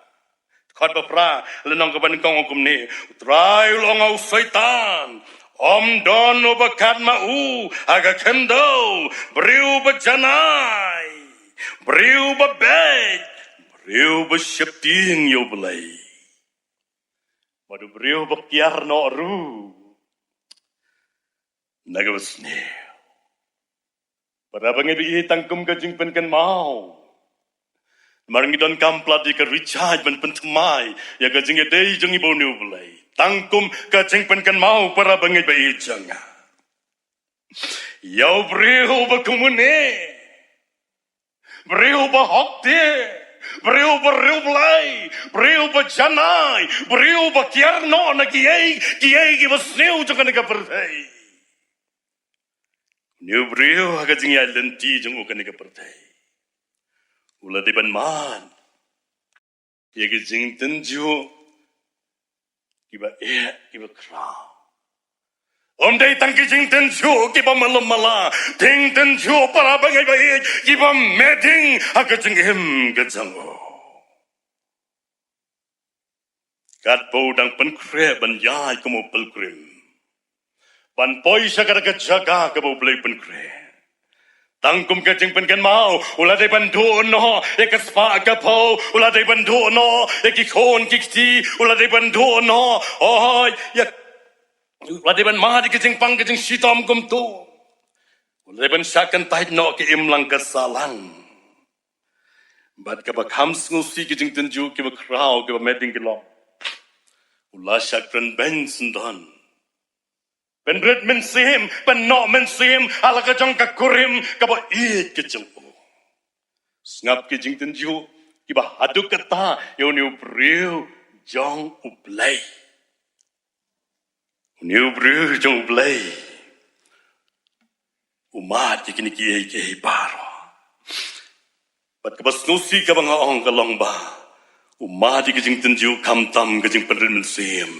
Dkhot ba phra, lynnong kaba nyngkong, ong kumne: U Trai u la ong ha u Soitan, ym don uba kat ma u ha ka khyndew, briew ba janai, briew ba beit, briew ba sheptieng ïa U Blei, bad u briew ba kiar noh ruh na kaba sniew. Para bangeit ba ïeit, tang kum ka jingpynkynmaw, namar ngi donkam palat ïa ka recharge ban pynthymmai ïa ka jingïadei jong ngi bad une U Blei. Tang kum ka jingpynkynmaw, para bangeit ba ïeit jong nga, ïa u briew ba kumne, briew ba hok te, briew ba riewblei, briew ba janai, briew ba kiar noh na kiei kiei kiba sniew jong kane ka pyrthei. Une u briew ha ka jingïaid lynti jong u kane ka pyrthei, u la dei ban mad ïa ki jingtynjuh kiba eh, kiba khraw. Ym dei tang ki jingtynjuh kiba malam mala, dei tynjuh para bangeit ba ïeit kiba meh ding ha ka jingim ka jong u. Katba u dang pynkhreh ban ïaid kum u pilgrim, ban poi sha kata ka jaka kaba U Blei pynkhreh. Tang kum ka jingpynkynmaw, u la dei ban duh noh ïa ka spah ka phew, u la dei ban duh noh ïa ki khun ki kti, u la dei ban duh noh, oh, ïa, u la dei ban mad ïa ka jingpang ka jingshitom kumto. U la dei ban shah kyntait noh ka imlang ka sahlang. Bad kaba kham sngewsih ki jingtynjuh kiba khraw kiba meh ding ki long. U la shah kren beiñ syndon. Pynrit mynsiem, pynnoh mynsiem ha la ka jong ka kurim kaba ïeit ka jong u. Sngap ki jingtynjuh kiba haduh katta ïa une u briew jong U Blei. Une u briew jong U Blei u mad ïa kine kiei kiei baroh. Bad kaba sngewsih kaba nga ong ka long ba u mad ïa ka jingtynjuh khamtam ka jingpynrit mynsiem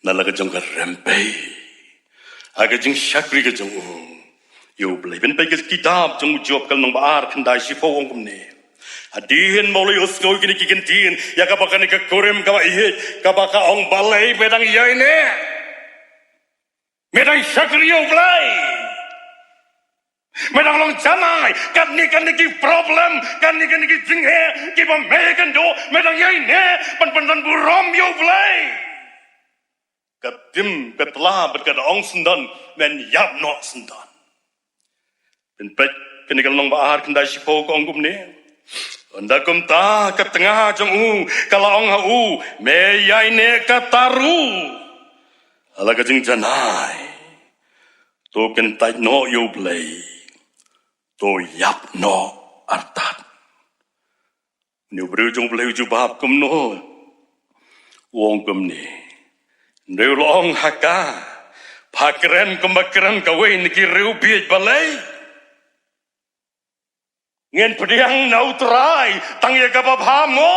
na la ka jong ka rympei ha ka jingshakri ka jong u ïa U Blei. Pynpeit ka kitab jong u Job ka lynnong ba ar khyndai shiphew ong kumne: Hadien ba u la ïohsngew ïa kine ki kyntien, ïa kaba kane ka kurim kaba ïeit, kaba ka ong, balei me dang ïaineh? Me dang shakri ïa U Blei. Me dang long janai, katne katne ki problem, katne katne ki jingeh kiba me ïakynduh, me dang ïaineh ban pyndonkam burom ïa U Blei? Ka tim ka tla bad ka da ong syndon, men ïap noh syndon. Pynpeit kane ka lynnong ba ar khyndai shiphew ka ong kumne: Ynda kumta ka tnga jong u ka la ong ha u, me ïaineh katta ruh. Ha la ka jingjanai, to kyntait noh ïa U Blei, to ïap noh artat. Une u briew jong U Blei u jubab kumno? U ong kumne: Hynrei u la ong ha ka, pha kren kumba kren kawei na ki riewbieit balei? Ngin pdiang na U Trai tang ïa kaba bha mo?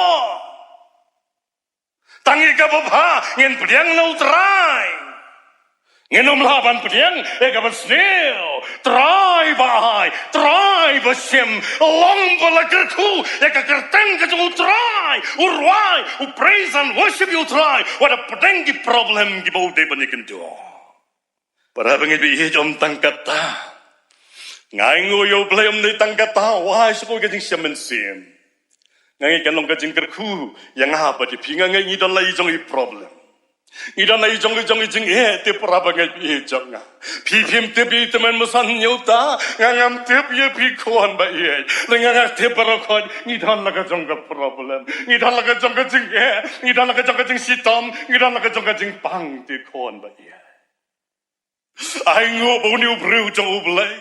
Tang ïa kaba bha ngin pdiang na U Trai. Ngin ym lah ban pdiang ïa kaba sniew. Trai ba ai, Trai ba shim, long ba la kyrkhu ïa ka kyrteng ka jong U Trai, u rwai, u praise and worship ïa U Trai wat hapdeng ki problem kiba u dei ban ïakynduh. Para bangeit ba ïeit, ym tang katta. Nga ainguh ïa U Blei ym dei tang katta, wai sha ka jingshem mynsiem. Nga ngeit kan long ka jingkyrkhu ïa nga bad ïa phi, nga ngeit ngi don la i jong i problem. Ngi don la i jong i jong i jingeh te para bangeit ba ïeit jong nga. Phi phim tip ïa i tymmen basan hynñiew ta, nga ngam tip ïa phi khun ba ïeit. Lei nga ngam tip baroh khoit ngi don la ka jong ka problem. Ngi don la ka jong ka jingeh, ngi don la ka jong ka jingshitom, ngi don la ka jong ka jingpang te khun ba ïeit. Ainguh ba une u briew jong U Blei.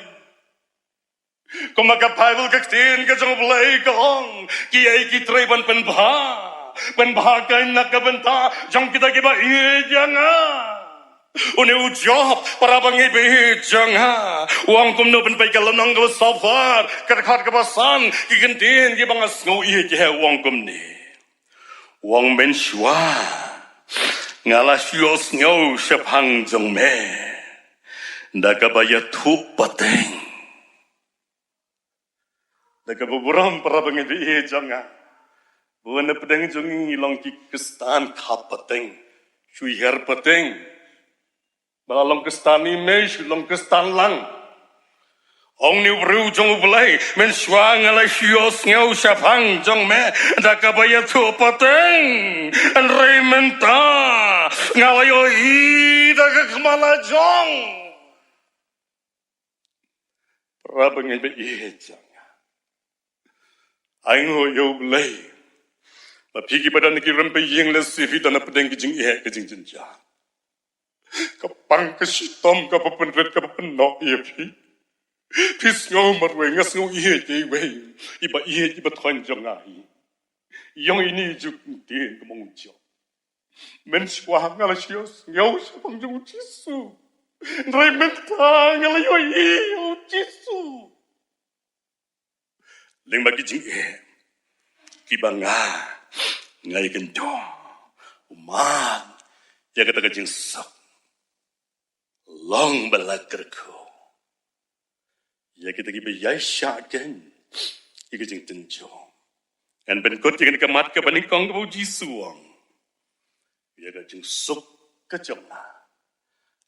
Kumba ka Baibl ka ktien ka jong U Blei ka ong, kiei ki trei ban pynbha, pynbha kein na ka bynta jong kita kiba ïeit ïa nga. Une u Job, para bangeit ba ïeit jong nga, u ong kumno? Pynpeit ka lynnong kaba sawphew ar, ka dkhot kaba san, ki kyntien kiba nga sngew ïeit ïa u ong kumne. U ong, mynshuwa nga la shu ïohsngew shaphang jong me da kaba ïathuh pateng. Da kaba burom para bangeit ba ïeit jong nga, bun na pdeng jong ngi long ki Khristan khap pateng, shu hiar pateng. Ba la long Khristan i mei shu long Khristan lang. Ong une u briew jong U Blei, mynshuwa nga la shu ïohsngew shaphang jong me da kaba ïathuh pateng. Hynrei mynta nga la ïohi da ka khmat la jong. Para bangeit ba ïeit jong nga, ainguh ïa U Blei ba phi kiba don ha ki rympei ïing lehse phi don na pdeng ki jingeh, ki jingjynjar. Ka pang ka shitom kaba pynrit kaba pynnoh ïa phi. Phi sngew marwei, nga sngew ïeit ïa iwei iba ïeit iba thoiñ jong nga hi. Ïong ine i ju ktien ka mong jong. Mynshuwa nga la shu ïohsngew shaphang jong U Jisu. Hynrei mynta nga la ïohi ïa U Jisu. Lyngba ki jingeh kiba nga, nga ïakynduh, u mad ïa kata ka jingsuk. Long ba la kyrkhu ïa kita kiba ïaishah kein ïa ka jingtynjuh. Ngan pynkut ïa kane ka mat kaba nyngkong kaba u Jisu u ong, ïa ka jingsuk ka jong nga,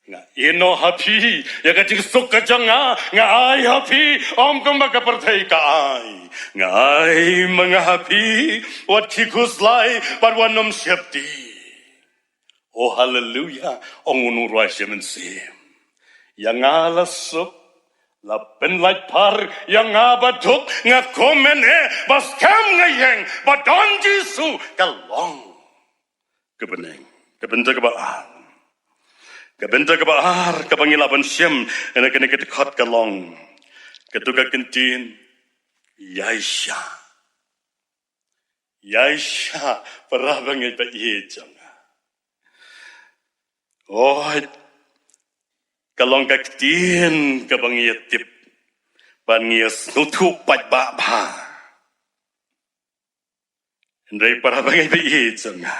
nga ïehnoh ha phi. Ïa ka jingsuk ka jong nga, nga ai ha phi. Ym kumba ka pyrthei ka ai, nga ai ma nga ha phi. Wat khie khuslai bad wat nym sheptieng. Oh haleluya, ong u nongrwai mynsiem. Ïa nga la suk, la pynlait phar, ïa nga ba duk, nga kumne ba skhem nga ïeng ba don Jisu, ka long ka bneng. Ka bynta kaba ar, ka bynta kaba ar kaba ngi lah ban shim ïa kane ka dkhot ka long, kato ka kyntien ïaishah. Ïaishah, para bangeit ba ïeit jong nga. Oh, ka long ka ktien kaba ngi ïa tip bad ngi ïa sngewthuh paidbah bha. Hynrei para bangeit ba ïeit jong nga,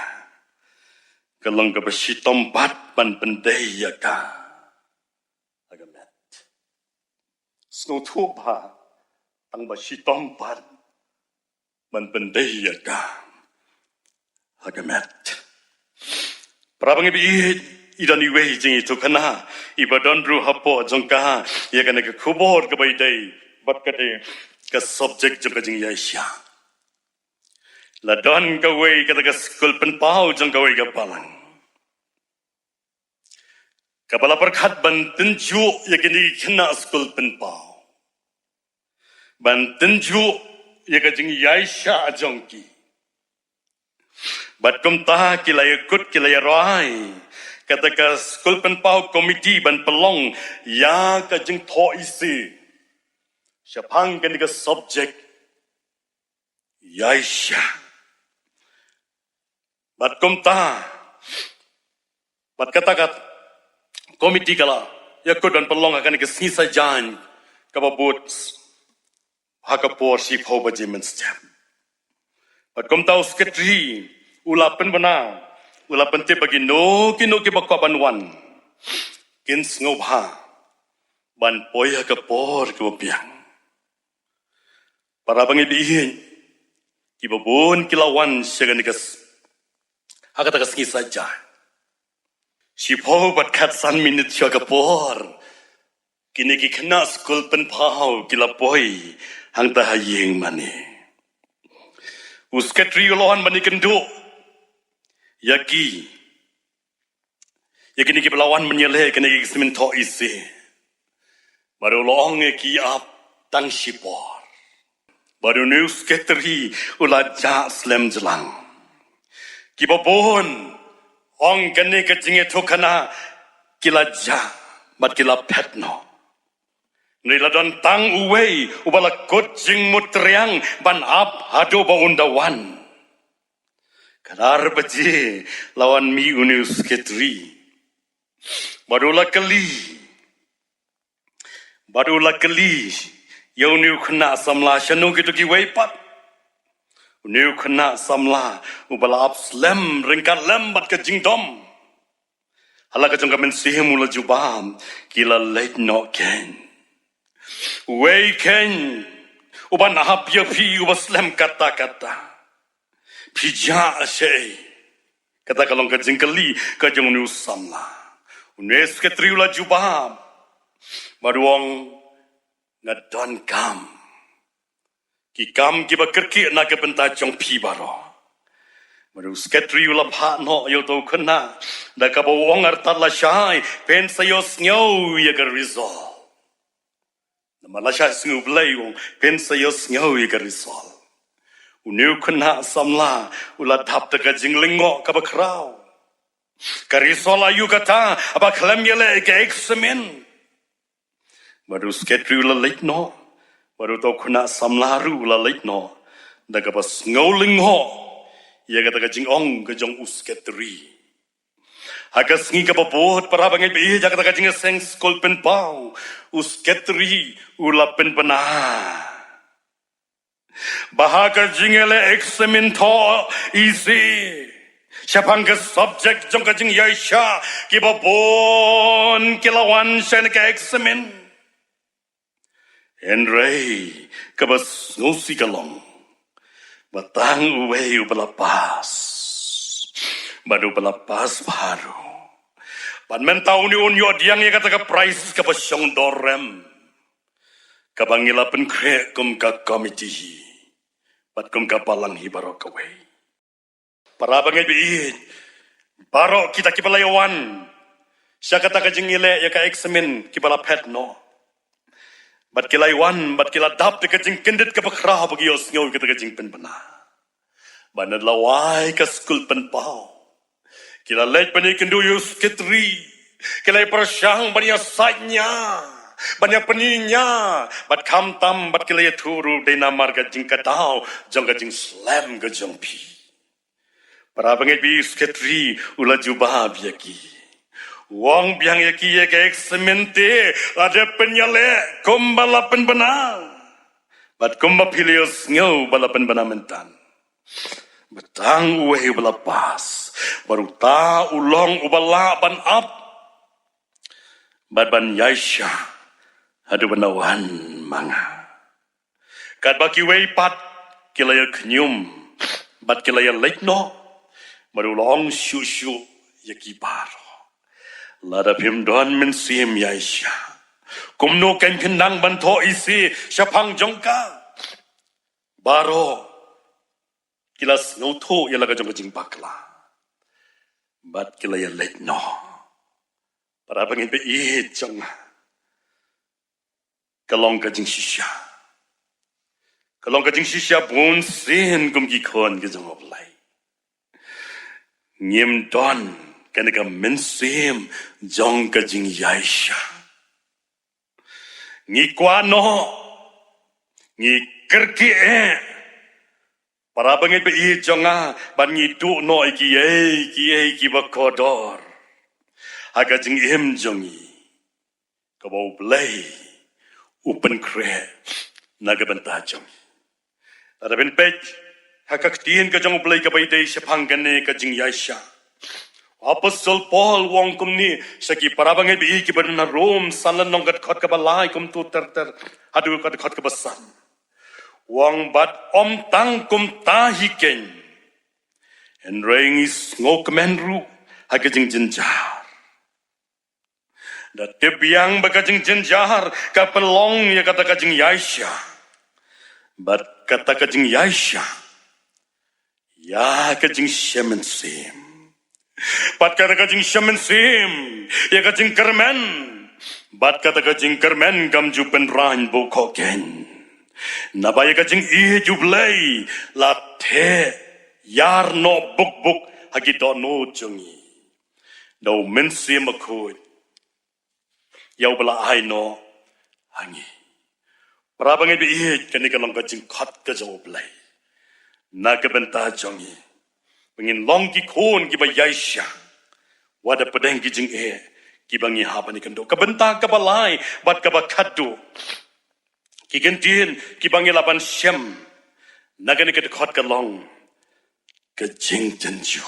ka long kaba shitom pat ban pyndei ïa ka ha ka met. Sngewthuh bha, tang ba shitom pat ban pyndei ïa ka ha ka met. Para bangeit ba ïeit, i don iwei i jingïathuhkhana iba don ruh hapoh jong ka ïa kane ka khubor kaba ïadei bad ka dei ka subject jong ka jingïaishah. La don kawei kata ka skul pynpaw jong kawei ka balang kaba la pyrkhat ban tynjuh ïa kine ki khynnah skul pynpaw, ban tynjuh ïa ka jingïaishah jong ki. Bad kumta ki la ïakut, ki la ïarwai kata ka skul pynpaw komiti ban pynlong ïa ka jingthoh isih shaphang kane ka subject ïaishah. Bad kumta, bad kata ka komiti ka la ïakut ban pynlong ha kane ka sngi Saitjaiñ kaba bud ha ka por shiphew baje mynstep. Bad kumta u sekretari u la pynbna, u la pyntip ba kino kino kiba kwah ban wan kin sngewbha ban poi ha ka por kaba biang. Para bangeit ba ïeit, kiba bun ki la wan sha kane ka s-, ha kata ka sngi Saitjaiñ. Shiphew bad khatsan minit shuwa ka por, kine ki khynnah skul pynpaw ki la poi hangta ha ïing mane. U sekretari u la wan ban ïakynduh ïa ki, ïa kine kiba la wan ban ïaleh kane ka exam thoh isih. Bad u la ong ïa ki ap tang shipor. Bad une u sekretari u la jah slem jlang. Kiba bun, ong kane ka jingïathuhkhana, ki la jah bad ki la phet noh. Hynrei la don tang uwei uba la kut jingmut triang ban ap haduh ba un da wan. Khatar baje la wan mih une u sekretari. Bad u la kylli, bad u la kylli ïa une u khynnah samla, shano kito kiwei pat? Une u khynnah samla uba la ap slem ryngkat lem bad ka jingdom, ha la ka jong ka mynsiem u la jubab, ki la leit noh kein. Uwei kein uban ap ïa phi uba slem katta katta. Phi jah shaei? Kata ka long ka jingkylli ka jong une u samla. Une u sekretari u la jubab bad u ong, nga donkam ki kam kiba kyrkieh na ka bynta jong phi baroh. Bad u sekretari u la phah noh ïa uto u khynnah da kaba u ong, artat lashai phin sa ïohsngew ïa ka result. Namar lashai sngew Blei, u ong phin sa ïohsngew ïa ka result. Une u khynnah samla u la dap da ka jinglyngngoh kaba khraw. Ka result aïu kata, haba khlem ïaleh ka eksamin? Bad u sekretari u la leit noh, bad uto u khynnah samla ruh u la leit noh da kaba sngew lyngngoh ïa kata ka jingong ka jong u sekretari. Ha ka sngi kaba bud, para bangeit ba ïeit, ha kata ka jingïaseng skul pynpaw, u sekretari u la pynbna ba ha ka jingïaleh eksamin thoh isih, Shaphang ka subject jong ka jingïaishah, kiba bun ki la wan sha kane ka eksamin. Hynrei kaba sngewsih ka long ba tang uwei uba la pass, bad uba la pass bha ruh. Bad mynta une un ïoh pdiang ïa kata ka prize kaba shong dor rem, kaba ngi la pynkhreh kum ka komiti hi bad kum ka balang hi baroh kawei. Para bangeit ba ïeit, baroh kita kiba la ïawan sha kata ka jingïaleh ïa ka eksamin, kiba la phet noh, bad ki la ïawan bad ki la dap da ka jingkyndit kaba khraw ba ki ïohsngew ïa kata ka jingpynbna. Bad na la wai ka skul pynpaw, ki la leit ban ïakynduh ïa u sekretari, ki la ïapyrshang ban ïasaid nia, ban ïapyni nia, bad khamtam bad ki la ïathuh ruh, dei namar ka jingkdaw jong ka jingslem ka jong phi. Para bangeit ba ïeit, u sekretari u la jubab ïa ki, u ong biang ïa ki, ïa ka eksamin te la dep pynïaleh kumba la pynbna bad kumba phi la ïohsngew ba la pynbna mynta. Ba tang uwei uba la pass, bad uta u long uba lah ban ap bad ban ïaishah haduh ban da wan ma nga. Katba kiwei pat ki la ïakhñium bad ki la ïaleit noh, bad u la ong shuh shuh ïa ki baroh, lada phim don mynsiem ïaishah, kumno kan phin nang ban thoh isih shaphang jong ka? Baroh ki la sngewthuh ïa la ka jong ka jingbakla bad ki la ïaleit noh. Para bangeit ba ïeit jong nga, ka long ka jingshisha, ka long ka jingshisha bunsien kum ki khun ki jong U Blei. Ngim don kane ka mynsiem jong ka jingïaishah. Ngi kwah noh, ngi kyrkieh, para bangeit ba ïeit jong nga, ban ngi duh noh ïa kiei kiei kiba kordor ha ka jingim jong ngi, kaba U Blei u pynkhreh na ka bynta jong ngi. Lada phin peit ha ka ktien ka jong U Blei kaba ïadei shaphang kane ka jingïaishah, u Apostol Paul u ong kumne sha ki para bangeit ba ïeit kiba don ha Rom, san lynnong, ka dkhot kaba lai kumto ter ter haduh ka dkhot kaba san. U ong, bad ym tang kumta hi keiñ, hynrei ngi sngewkmen ruh ha ka jingjynjar. Da tip biang ba ka jingjynjar ka pynlong ïa kata ka jingïaishah, bad kata ka jingïaishah ïa ka jingshem mynsiem, bad kata ka jingshem mynsiem ïa ka jingkyrmen, bad kata ka jingkyrmen kam ju pynrang bun khoh keiñ. Naba ïa ka jingïeit U Blei la theh ïar noh buk buk ha ki dohnud jong ngi da U Mynsiem Bakhuid, ïa uba la ai noh ha ngi. Para bangeit ba ïeit, kane ka long ka jingkhot ka jong U Blei na ka bynta jong ngi, ba ngin long ki khun kiba ïaishah wat hapdeng ki jingeh kiba ngi hap ban ïakynduh. Ka bynta kaba lai bad kaba khatduh, ki kyntien kiba ngi lah ban shem na kane ka dkhot ka long ka jingtynjuh.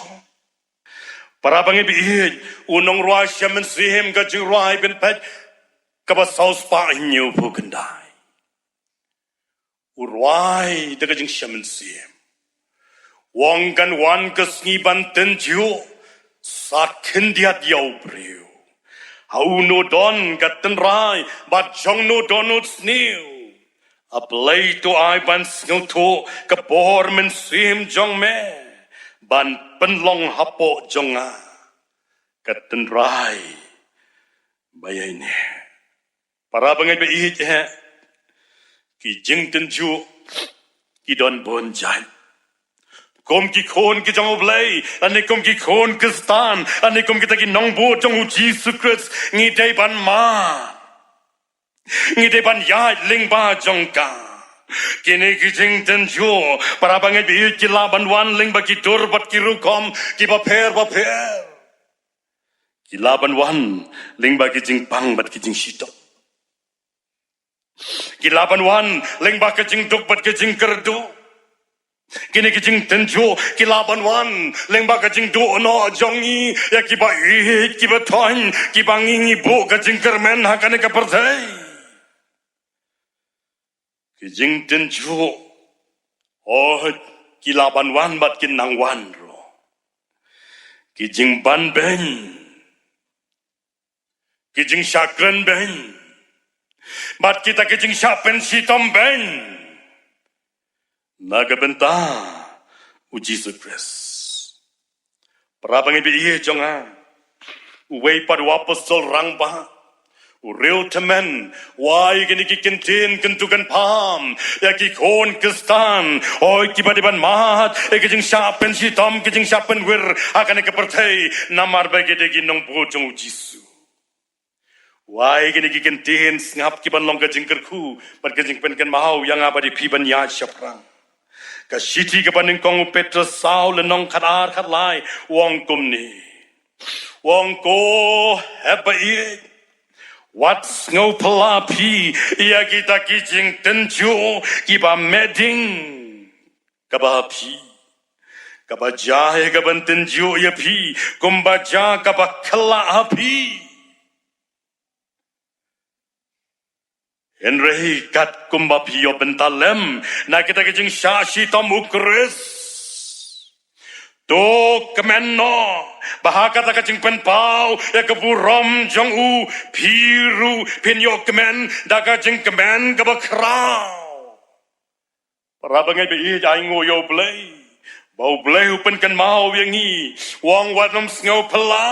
Para bangeit ba ïeit, u nongrwai shem mynsiem, ka jingrwai, pynpeit, kaba saw spah hynñiewphew khyndai. U rwai da ka jingshem mynsiem, u ong, kan wan ka sngi ban tynjuh sa khyndiat ïa u briew. Ha uno don ka tynrai bad jong no dohnud sniew? A Blei to ai ban sngewthuh ka bor mynsiem jong me ban pynlong hapoh jong nga ka tynrai ba ïaineh. Para bangeit ba ïeit, eh, ki jingtynjuh ki don bun jait. Kum ki khun ki jong U Blei, lane kum ki khun Khristan, lane kum kita ki nongbud jong U Jisu Khrist, ngi dei ban mad, ngi dei ban ïaid lyngba jong ka. Kine ki jingtynjuh, para bangeit ba ïeit, ki lah ban wan lyngba ki dur bad ki rukom kiba pher bapher. Ki lah ban wan lyngba ki jingpang bad ki jingshitom. Ki lah ban wan lyngba ka jingduk bad ka jingkyrduh. Kine ki jingtynjuh ki lah ban wan lyngba ka jingduh noh jong ngi ïa kiba ïeit, kiba thoiñ, kiba ngi ngi buh ka jingkyrmen ha kane ka pyrthei. Ki jingtynjuh, oh, ki lah ban wan bad kin nang wan ruh. Ki jingbanbeiñ, ki jingshah kren beiñ, bad kita ki jingshah pynshitom beiñ na ka bynta u Jisu Khrist. Para bangeit ba ïeit jong nga, uwei pat u apostol rangbah, u riewtymmen, u ai kine ki kyntien kyntu kynpham ïa ki khun Khristan, oi, kiba dei ban mad ïa ki jingshah pynshitom, ki jingshah pynwir ha kane ka pyrthei, namar ba ki dei ki nongbud jong u Jisu. U ai kine ki kyntien sngap kiban long ka jingkyrkhu bad ka jingpynkynmaw ïa nga bad ïa phi ban ïaid shaphrang. Ka shithi kaba nyngkong u Petros saw lynnong khatar khatlai u ong kumne. U ong, ko hep ba ïeit, wat sngewphylla phi ïa kita ki jingtynjuh kiba meh ding kaba ha phi, kaba jia ïa ka ban tynjuh ïa phi kumba jia kaba khlad ha phi. Hynrei katkum ba phi ïoh bynta lem na kita ki jingshah shitom u Khrist, to kmen noh ba ha kata ka jingpynpaw ïa ka burom jong u, phi ruh phin ïoh kmen da ka jingkmen kaba khraw. Para bangeit ba ïeit, ai nguh ïa U Blei ba U Blei u pynkynmaw ïa ngi, u ong wat nym sngewphylla,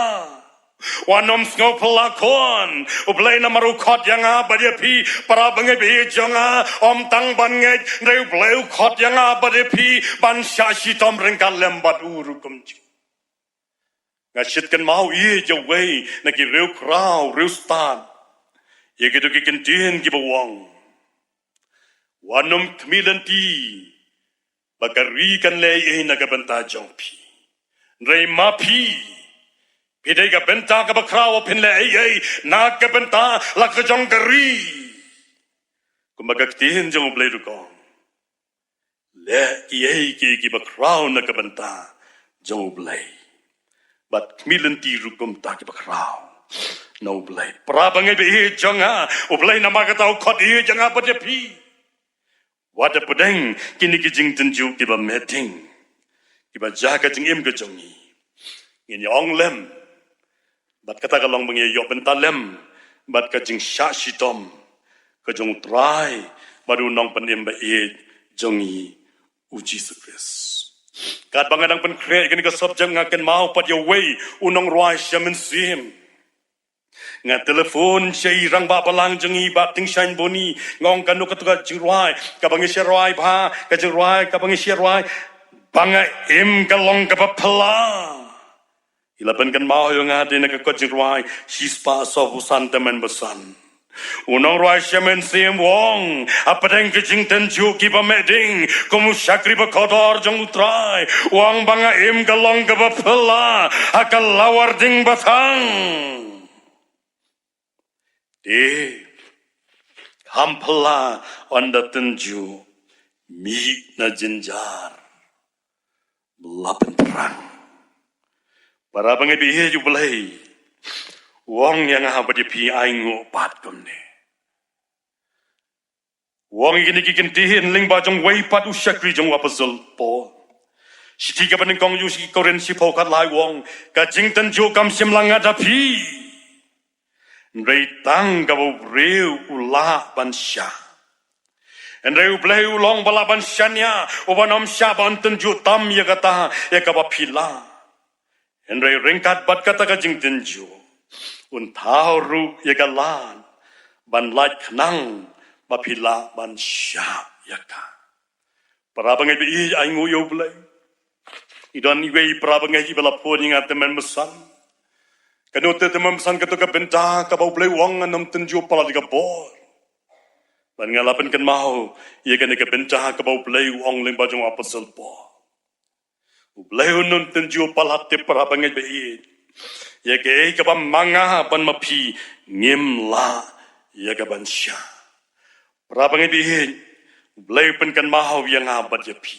wat nym sngewphylla khun. U Blei namar u khot ïa nga bad ïa phi, para bangeit ba ïeit jong nga, ym tang ban ngeit, hynrei U Blei u khot ïa nga bad ïa phi ban shah shitom ryngkat lem bad u ruh kumjuh. Nga shait kynmaw ïa uwei na ki riewkhraw riewstad, ïa kito ki kyntien kiba ong, wat nym khmih lynti ba ka ri kan leh ei ei na ka bynta jong phi. Hynrei ma phi, phi dei ka bynta kaba khraw, phin leh ei ei na ka bynta la ka jong ka ri. Kumba ka ktien jong U Blei ruh ka ong, leh kiei kiei kiba khraw na ka bynta jong U Blei, bad khmih lynti ruh kumta kiba khraw na U Blei. Para bangeit ba ïeit jong nga, U Blei namar kata u khot ïa nga bad ïa phi. Wat da pdeng kine ki jingtynjuh kiba meh ding kiba jia ka jingim ka jong ngi, ngin ïa ong lem bad kata ka long ba ngi ïoh bynta lem bad ka jingshah shitom ka jong U Trai bad U Nongpynim ba ïeit jong ngi, U Jisu Khrist. Katba nga dang pynkhreh ïa kane ka subject, nga kynmaw pat ïa uwei u nongrwai sha mynsiem. Nga telephone sha i rangbah balang jong ngi, Bah Tyngshaiñ Bony, nga ong, kano kato ka jingrwai kaba ngi shah rwai, Bah, ka jingrwai kaba ngi shah rwai, Ba Nga Im Ka Long Kaba Phylla? I la pynkynmaw ïa nga dei na ka kot jingrwai shispah sawphew san tymmen basan. U nongrwai sha mynsiem u ong, hapdeng ki jingtynjuh kiba meh ding, kum u shakri ba kordor jong U Trai, u ong, Ba Nga Im Ka Long Kaba Phylla ha ka lawar ding ba thang. Te kham phylla ynda tynjuh, mih na jynjar ba la pynthrang. Para bangeit ba ïeit, U Blei u ong ïa nga bad ïa phi, ai nguh pat kumne. U ong ïa kine ki kyntien lyngba jong uwei pat u shakri jong u Apostol Paul. Shithi kaba nyngkong jong ki Korinth shiphew khatlai, u ong, ka jingtynjuh kam shym la ngat ha phi, hynrei tang kaba u briew u lah ban shah. Hynrei U Blei u long uba lah ban shaniah, uba nym shah ban tynjuh tam ïa kata ïa kaba phi lah. Hynrei ryngkat bad kata ka jingtynjuh, un thaw ruh ïa ka lad ban lait khnang ba phi lah ban shah ïa ka. Para bangeit ba ïeit, ai nguh ïa U Blei. I don iwei i para bangeit iba la phone ïa nga tymmen basan. Kano te tymmen basan, kato ka bynta kaba U Blei u ong ngan nym tynjuh palat ïa ka bor. Bad nga la pynkynmaw ïa kane ka bynta kaba U Blei u ong lyngba jong u Apostol Paul. U Blei un nym tynjuh palat te, para bangeit ba ïeit, ïa kaei kaba ma nga bad ma phi ngim lah ïa ka ban shah. Para bangeit ba ïeit, U Blei u pynkynmaw ïa nga bad ïa phi.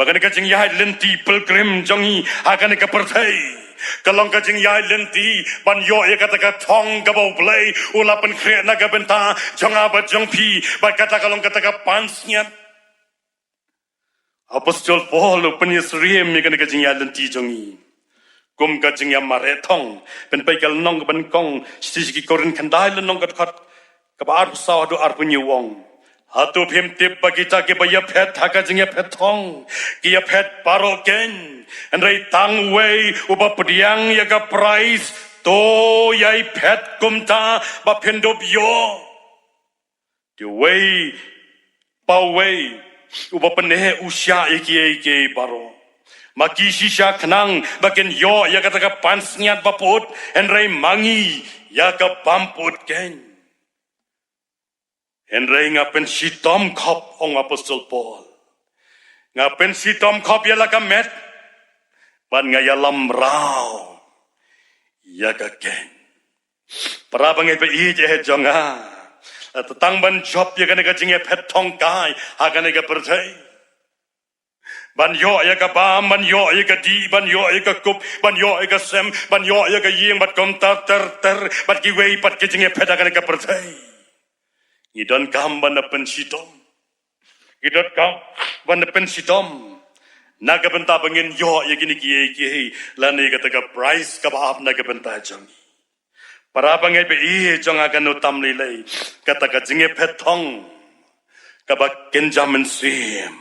ba kane ka jingïaid lynti pilgrim jong ngi ha kane ka pyrthei ka long ka jingïaid lynti ban ïoh ïa kata ka thong kaba U Blei u la pynkhreh na ka bynta jong nga bad jong phi, bad kata ka long kata ka pansngiat. Apostol Paul u pynïasyriem ïa kane ka jingïaid lynti jong ngi kum ka jingïamareh thong. Pynpeit ka lynnong kaba nyngkong shithi sha ki Korinth, khyndai lynnong, ka dkhot kaba arphew saw haduh arphew hynñiew, u ong: Hato phim tip ba kita kiba ïaphet ha ka jingïaphet thong ki ïaphet baroh keiñ? Hynrei tang uwei uba pdiang ïa ka prais, to ïai phet kumta ba phin dup ïoh. Te uwei pa uwei uba pyneh u shah ïa kiei kiei baroh. Ma ki shisha khnang ba kin ïoh ïa kata ka pansngiat ba pyut, hynrei ma ngi ïa ka bym pyut keiñ. Hynrei nga pynshitom khop, ong Apostol Paul, nga pynshitom khop ïa la ka met, bad nga ïalam raw ïa ka keiñ. Para bangeit ba ïeit eh jong nga, la tang ban jop ïa kane ka jingïaphet thong kai ha kane ka pyrthei, ban ïoh ïa ka bam, ban ïoh ïa ka dih, ban ïoh ïa ka kup, ban ïoh ïa ka sem, ban ïoh ïa ka ïing, bad kumta ter ter, bad kiwei pat ki jingïaphet ha kane ka pyrthei. Ngi donkam ban da pynshitom. Ngi donkam ban da pynshitom na ka bynta ba ngin ïoh ïa kine kiei kiei, lane kata ka prais kaba ap na ka bynta jong ngi. Para bangeit ba ïeit jong nga, kano tam lei lei kata ka jingïaphet thong kaba kynja mynsiem.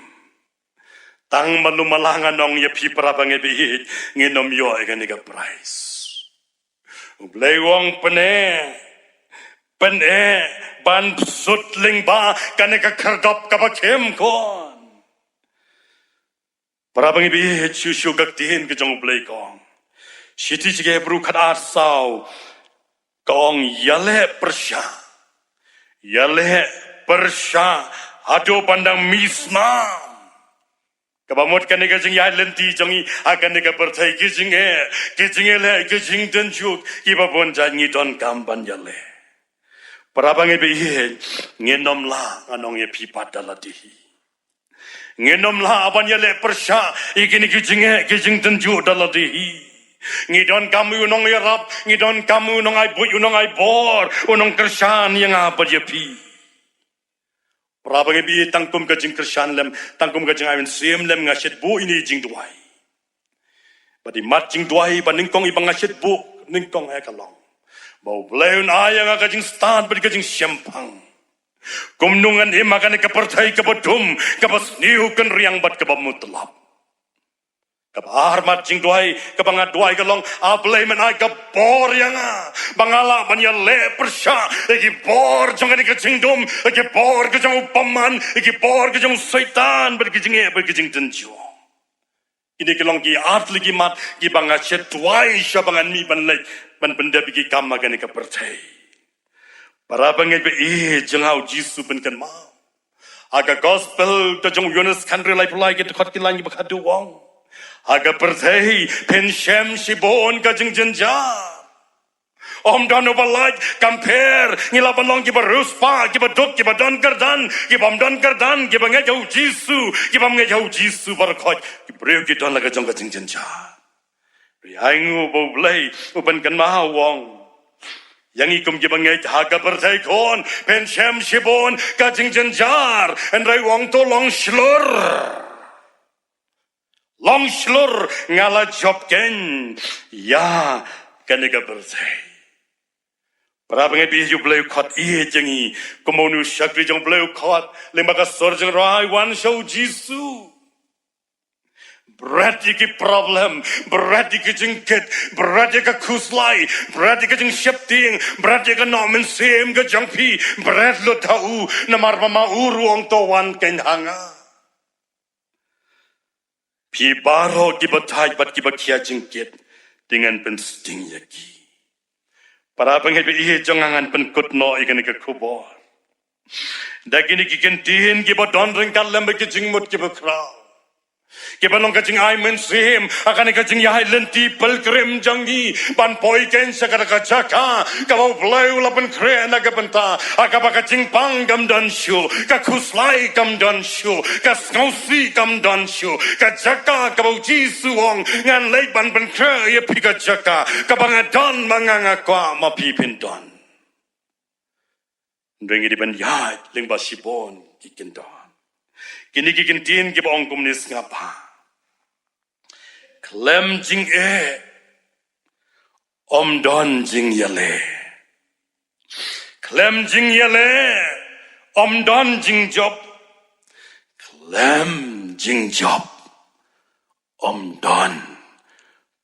Tang malu malang, nga ong ïa phi para bangeit ba ïeit, ngin ym ïoh ïa kane ka prais. U Blei u ong, pyneh, pyneh ban sut lyngba kane ka khyrdop kaba khim khun. Para bangeit ba ïeit, shuh shuh ka ktien ka jong U Blei ka ong, shithi sha ki Hebru khatar saw, ka ong, ïaleh pyrshah, ïaleh pyrshah haduh ban dang mih snam. Kaba mut kane ka jingïaid lynti jong ngi ha kane ka pyrthei, ki jingeh, ki jingïaleh, ki jingtynjuh, kiba bun jait ngi donkam ban ïaleh. Para bangeit ba ïeit, ngin ym lah, nga ong ïa phi pat, da lade hi. Ngin ym lah ban ïaleh pyrshah ïa kine ki jingeh ki jingtynjuh da lade hi. Ngi donkam u nongïarap, ngi donkam u nongai buit, u nongai bor, u nongkyrshan ïa nga bad ïa phi. Para bangeit ba ïeit, tang kum ka jingkyrshan lem, tang kum ka jingai mynsiem lem, nga shait buh ïa ine i jingduwai. Bad i mat jingduwai ba nyngkong iba nga shait buh nyngkong eh ka long ba U Blei un ai ïa nga ka jingstad bad ka jingshemphang. Kumno ngan im ha kane ka pyrthei kaba dum, kaba sniew kynriang bad kaba mutlop. Kaba ar mat jingduwai kaba nga duwai ka long, A Blei, men ai ka bor ïa nga ba nga lah ban ïaleh pyrshah ïa ki bor jong kane ka jingdum, ïa ki bor ka jong u bymman, ïa ki bor ka jong u Soitan bad ki jingeh bad ki jingtynjuh. Kine ki long ki ar tylli ki mat kiba nga shait duwai sha ba ngan mih ban leit ban pyndep ïa ki kam ha kane ka pyrthei. Para bangeit ba ïeit jong nga, U Jisu pynkynmaw ha ka gospel ka jong u Ïoannis khathynriew, laiphew lai, ki dkhot ki lain kiba khadduh, u ong, ha ka pyrthei phin shem shibun ka jingjynjar. Ym don uba lait, kam pher, ngi lah ban long kiba riewspah, kiba duk, kiba don kyrdan, kibym don kyrdan, kiba ngeit ha U Jisu, kibym ngeit ha U Jisu baroh khoit, ki briew ki don la ka jong ka jingjynjar. Hynrei ainguh ba U Blei u pynkynmaw, u ong, ïa ngi kum kiba ngeit ha ka pyrthei khun phin shem shibun ka jingjynjar, hynrei u ong, to long shlur. Long shlur, nga la jop keiñ ïa kane ka pyrthei. Para bangeit ba ïeit, U Blei u khot ïeit ïa ngi kumno u shakri jong U Blei u khot, lyngba ka sur jingrwai, wan sha U Jisu. Bret ïa ki problem, bret ïa ki jingkit, bret ïa ka khuslai, bret ïa ka jingsheptieng, bret ïa ka noh mynsiem ka jong phi, bret lut ha u, namar ba ma u ruh u ong, to wan keiñ ha nga. Phi baroh kiba thait bad kiba khia jingkit, te ngan pynsting ïa ki. Para bangeit ba ïeit jong nga, ngan pynkut noh ïa kane ka khubor da kine ki kyntien kiba don ryngkat lem bad ki jingmut kiba khraw. Kiba long ka jingai mynsiem ha kane ka jingïaid lynti pilgrim jong ngi ban poi keiñ sha kata ka jaka kaba U Blei u la pynkhreh na ka bynta, ha kaba ka jingpang kam don shuh, ka khuslai kam don shuh, ka sngewsih kam don shuh, ka jaka kaba U Jisu u ong, ngan leit ban pynkhreh ïa phi ka jaka kaba nga don ma nga, nga kwah ma phi phin don. Hynrei ngi dei ban ïaid lyngba shibun ki kyndon. Kine ki kyntien kiba ong kumne, sngap bha. Khlem jingeh ym don jingïaleh. Khlem jingïaleh ym don jingjop. Khlem jingjop ym don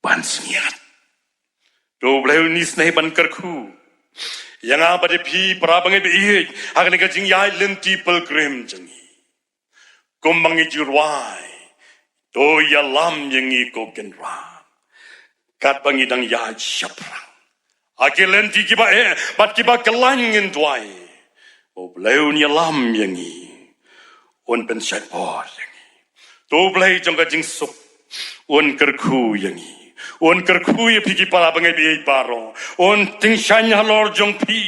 pansngiat. To U Blei un isynei ban kyrkhu ïa nga bad ïa phi para bangeit ba ïeit ha kane ka jingïaid lynti pilgrim jong ngi. Kumba ngi ju rwai, to ïalam ïa ngi ko Kynrad. Katba ngi dang ïaid shaphrang ha ki lynti kiba eh bad kiba kyllain, ngin duwai ba U Blei un ïalam ïa ngi, un pynshait bor ïa ngi. To U Blei jong ka jingsuk un kyrkhu ïa ngi, un kyrkhu ïa phi ki para bangeit ba ïeit baroh, un tyngshaiñ halor jong phi,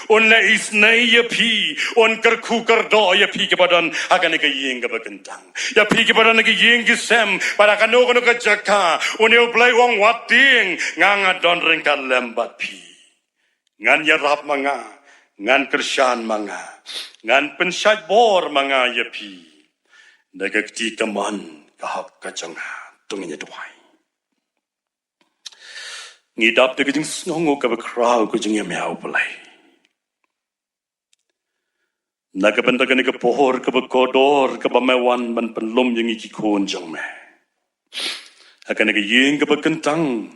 un leh isynei ïa phi, un kyrkhu kyrdoh ïa phi kiba don ha kane ka ïing kaba kyntang, ïa phi kiba don ha ka ïing ki sem bad ha kano kano ka jaka. Une U Blei u ong, wat tieng, nga nga don ryngkat lem bad phi. Ngan ïarap ma nga, ngan kyrshan ma nga, ngan pynshait bor ma nga ïa phi da ka kti kamon ka hok ka jong nga. To ngin ïa duwai. Ngi dap da ka jingsngewnguh kaba khraw ka jong ngi, me U Blei, na ka bynta kane ka por kaba kordor kaba me wan ban pynlum ïa ngi ki khun jong me ha kane ka ïing kaba kyntang,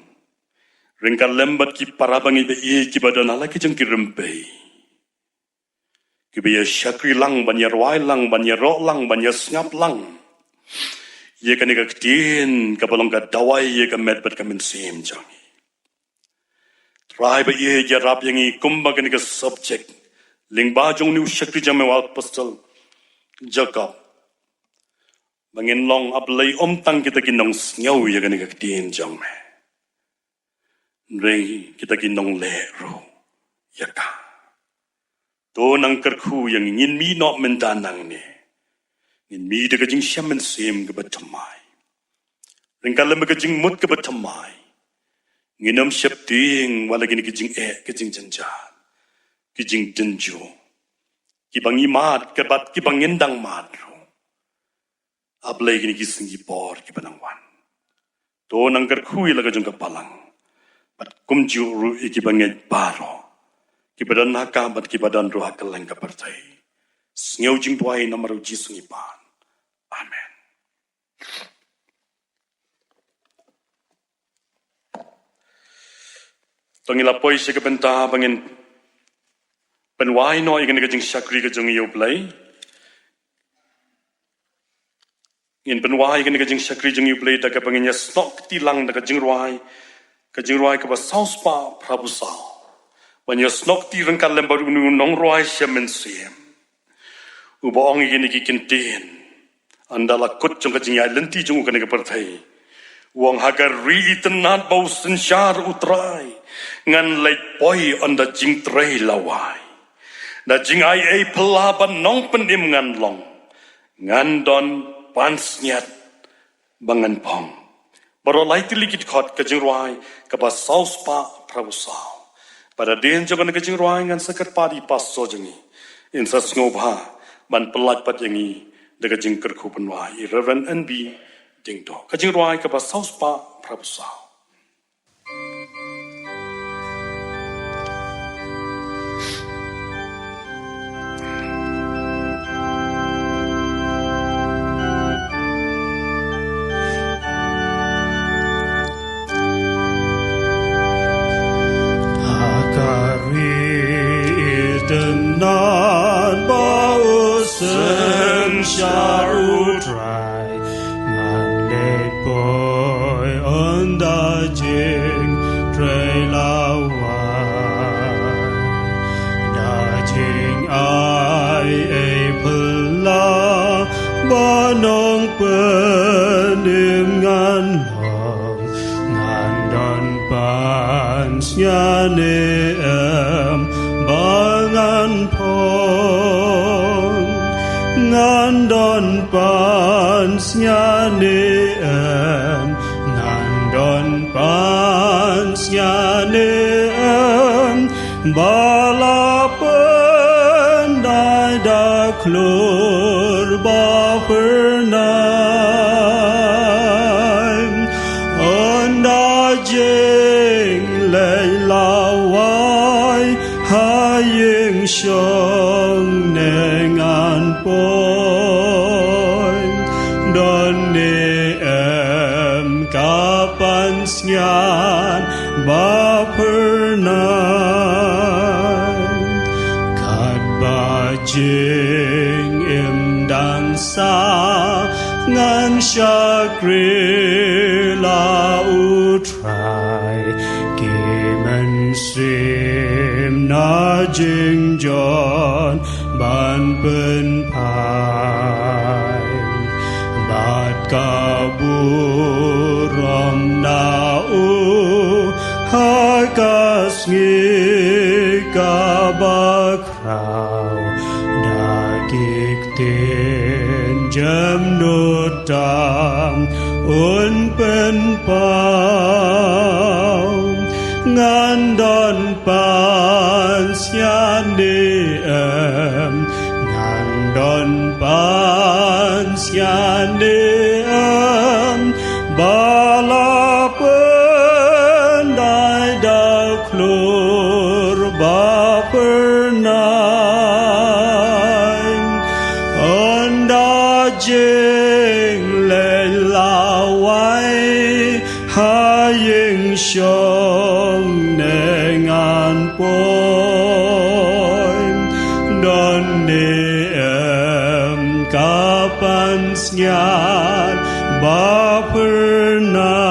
ryngkat lem bad ki para bangeit ba ïeit kiba don ha la ki jong ki rympei, kiba ïa shakri lang, ban ïa rwai lang, ban ïa roh lang, ban ïa sngap lang ïa kane ka ktien kaba long ka dawai ïa ka met bad ka mynsiem jong ngi. Trai ba ïa ïarap ïa ngi kumba kane ka subject lyngba jong une u shakri jong me u apostol Jakob, ba ngin long, A Blei, ym tang kita ki nongsngew ïa kane ka ktien jong me, hynrei kita ki nongleh ruh ïa ka. To nang kyrkhu ïa ngi, ngin mih noh mynta nangne, ngin mih da ka jingshem mynsiem kaba thymmai, ryngkat lem bad ka jingmut kaba thymmai. Ngin ym sheptieng wat la kine ki jingeh, ki jingjynjar, ki jingdynjuh kiba ngi mad, kiba, kiba ngin dang mad ruh, A Blei, kine ki sngi por kiba nang wan. To nang kyrkhu ïa la ka jong ka balang bad kumjuh ruh ïa kiba ngeit baroh, kiba don ha ka bad kiba don ruh ha kylleng ka pyrthei. Sngew jingduwai namar U Jisu ngi pan. Amen. To ngin la poi sha ka bynta ba ngin pynwai noh ïa kane ka jingshakri ka jong ngi ïa U Blei. Ngin pynwai ïa kane ka jingshakri jong ngi ïa U Blei da kaba ngin ïa snoh kti lang da ka jingrwai, ka jingrwai kaba saw spah phra phew saw, ban ïa snoh kti ryngkat lem bad une u nongrwai shem mynsiem, uba ong ïa kine ki kyntien ynda la kut jong ka jingïaid lynti jong u kane ka pyrthei. U ong, ha ka ri itynnad ba u synshar U Trai, ngan leit poi ynda jingtrei la wai. Da jingai ei phylla ba nongpynim ngan long, ngan don pansngiat ba ngan phong. Baroh lai tylli ki dkhot, ka jingrwai kaba saw spah phra phew saw. Bad hadien jong kane ka jingrwai ngan sa kyrpad ïa i pastor jong ngi, in sa sngewbha ban pyllait pat ïa ngi da ka jingkyrkhu pynwai, i Reverend N B Diengdoh. Ka jingrwai kaba saw spah phra phew saw. Ha ka ri itynnad ba u synshar U Trai, ngan leit poi ynda jingtrei la wai. Da jingai ei phylla ba nongpynim Sngewsih ne em ba ngan phong, ngan don pan sngewsih ne em, ngan don pan sngewsih ne em, ba la pyndait da khlur ba phyrnai. Ynda jingleh lawei ha ïing shong ne ngan poi, don ne em ka pan sngewsih ba phyrnai. Katba jingim dang sah ngan shakri la U Trai, ki mynsiem na jingjot ban pynphai, bad ka burom na u ha ka sngi kaba khraw. Da ki ktien jemnud tam un pynpaw, ngan don pan sngewsih ne em, ngan don pan sngewsih ne em, ba la pyndait da khlur ba phyrnai. Ynda jingleh lawei ha ïing shong ne ngan poi, don ne em ka pan sngewsih ba phyrnai.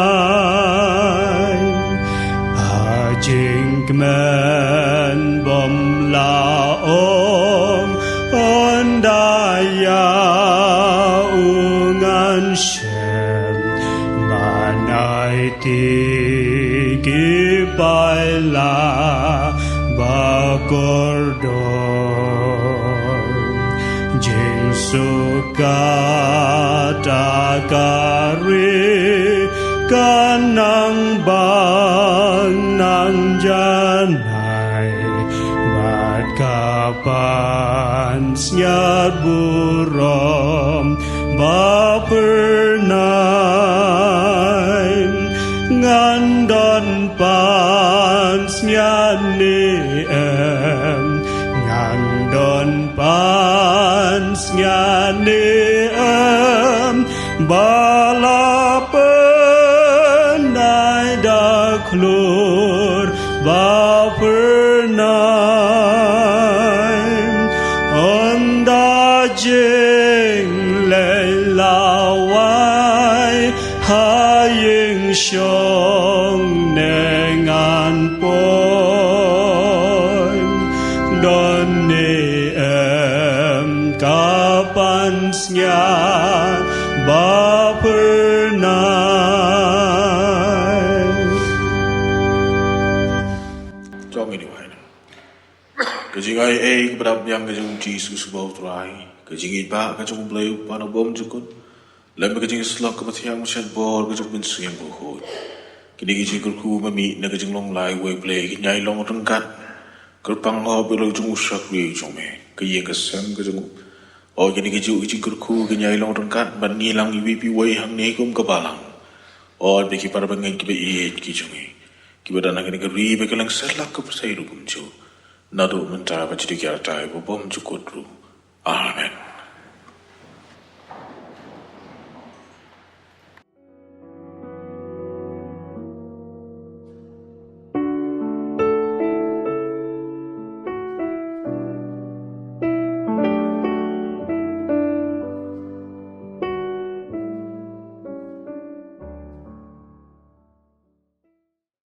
Ha jingkmen bym lah ong, ynda ïa u ngan shem, ban aiti ki paila ba kordor. Jingsuk kata ka ri ka nang bang nang janai, bad ka pan sngewsih burom ba phyrnai. Ngan don pan sngewsih ne em, ngan don pan sngewsih ne em, ba la pyndait da khlur ba phyrnai. Ynda jingleh lawei ha ïing shong ne ngan poi, don ne em ka pan sngewsih ba phyrnai. Jong ini wai. Ka jingai ei ka bradap biang ka jong U Jisu Khrist U Trai, ka jingïeit bah ka jong U Blei U Kpa na bymjukut, lem ka jingïasyllok ka bathiang shet bor ka jong U Mynsiem Bakhuid. Kine ki jingkyrkhu ba mih na ka jinglong lai wei Blei, ki ïai long ryngkat kyrpang hok ïa la ka jong u shakri jong me, ka ïing ka sem ka jong u. O kine ki juh ki jingkyrkhu ki ïai long ryngkat ban ngi lang iwei pa iwei hangne kum ka balang. O ba ki para bangeit ki ba ïeit ki jong ngi, ki ba don ha kane ka ri ba ka lyngset la ka pyrthei ruh kumjuh, naduh mynta bad sha ki artai ba bymjukut ruh. Amen.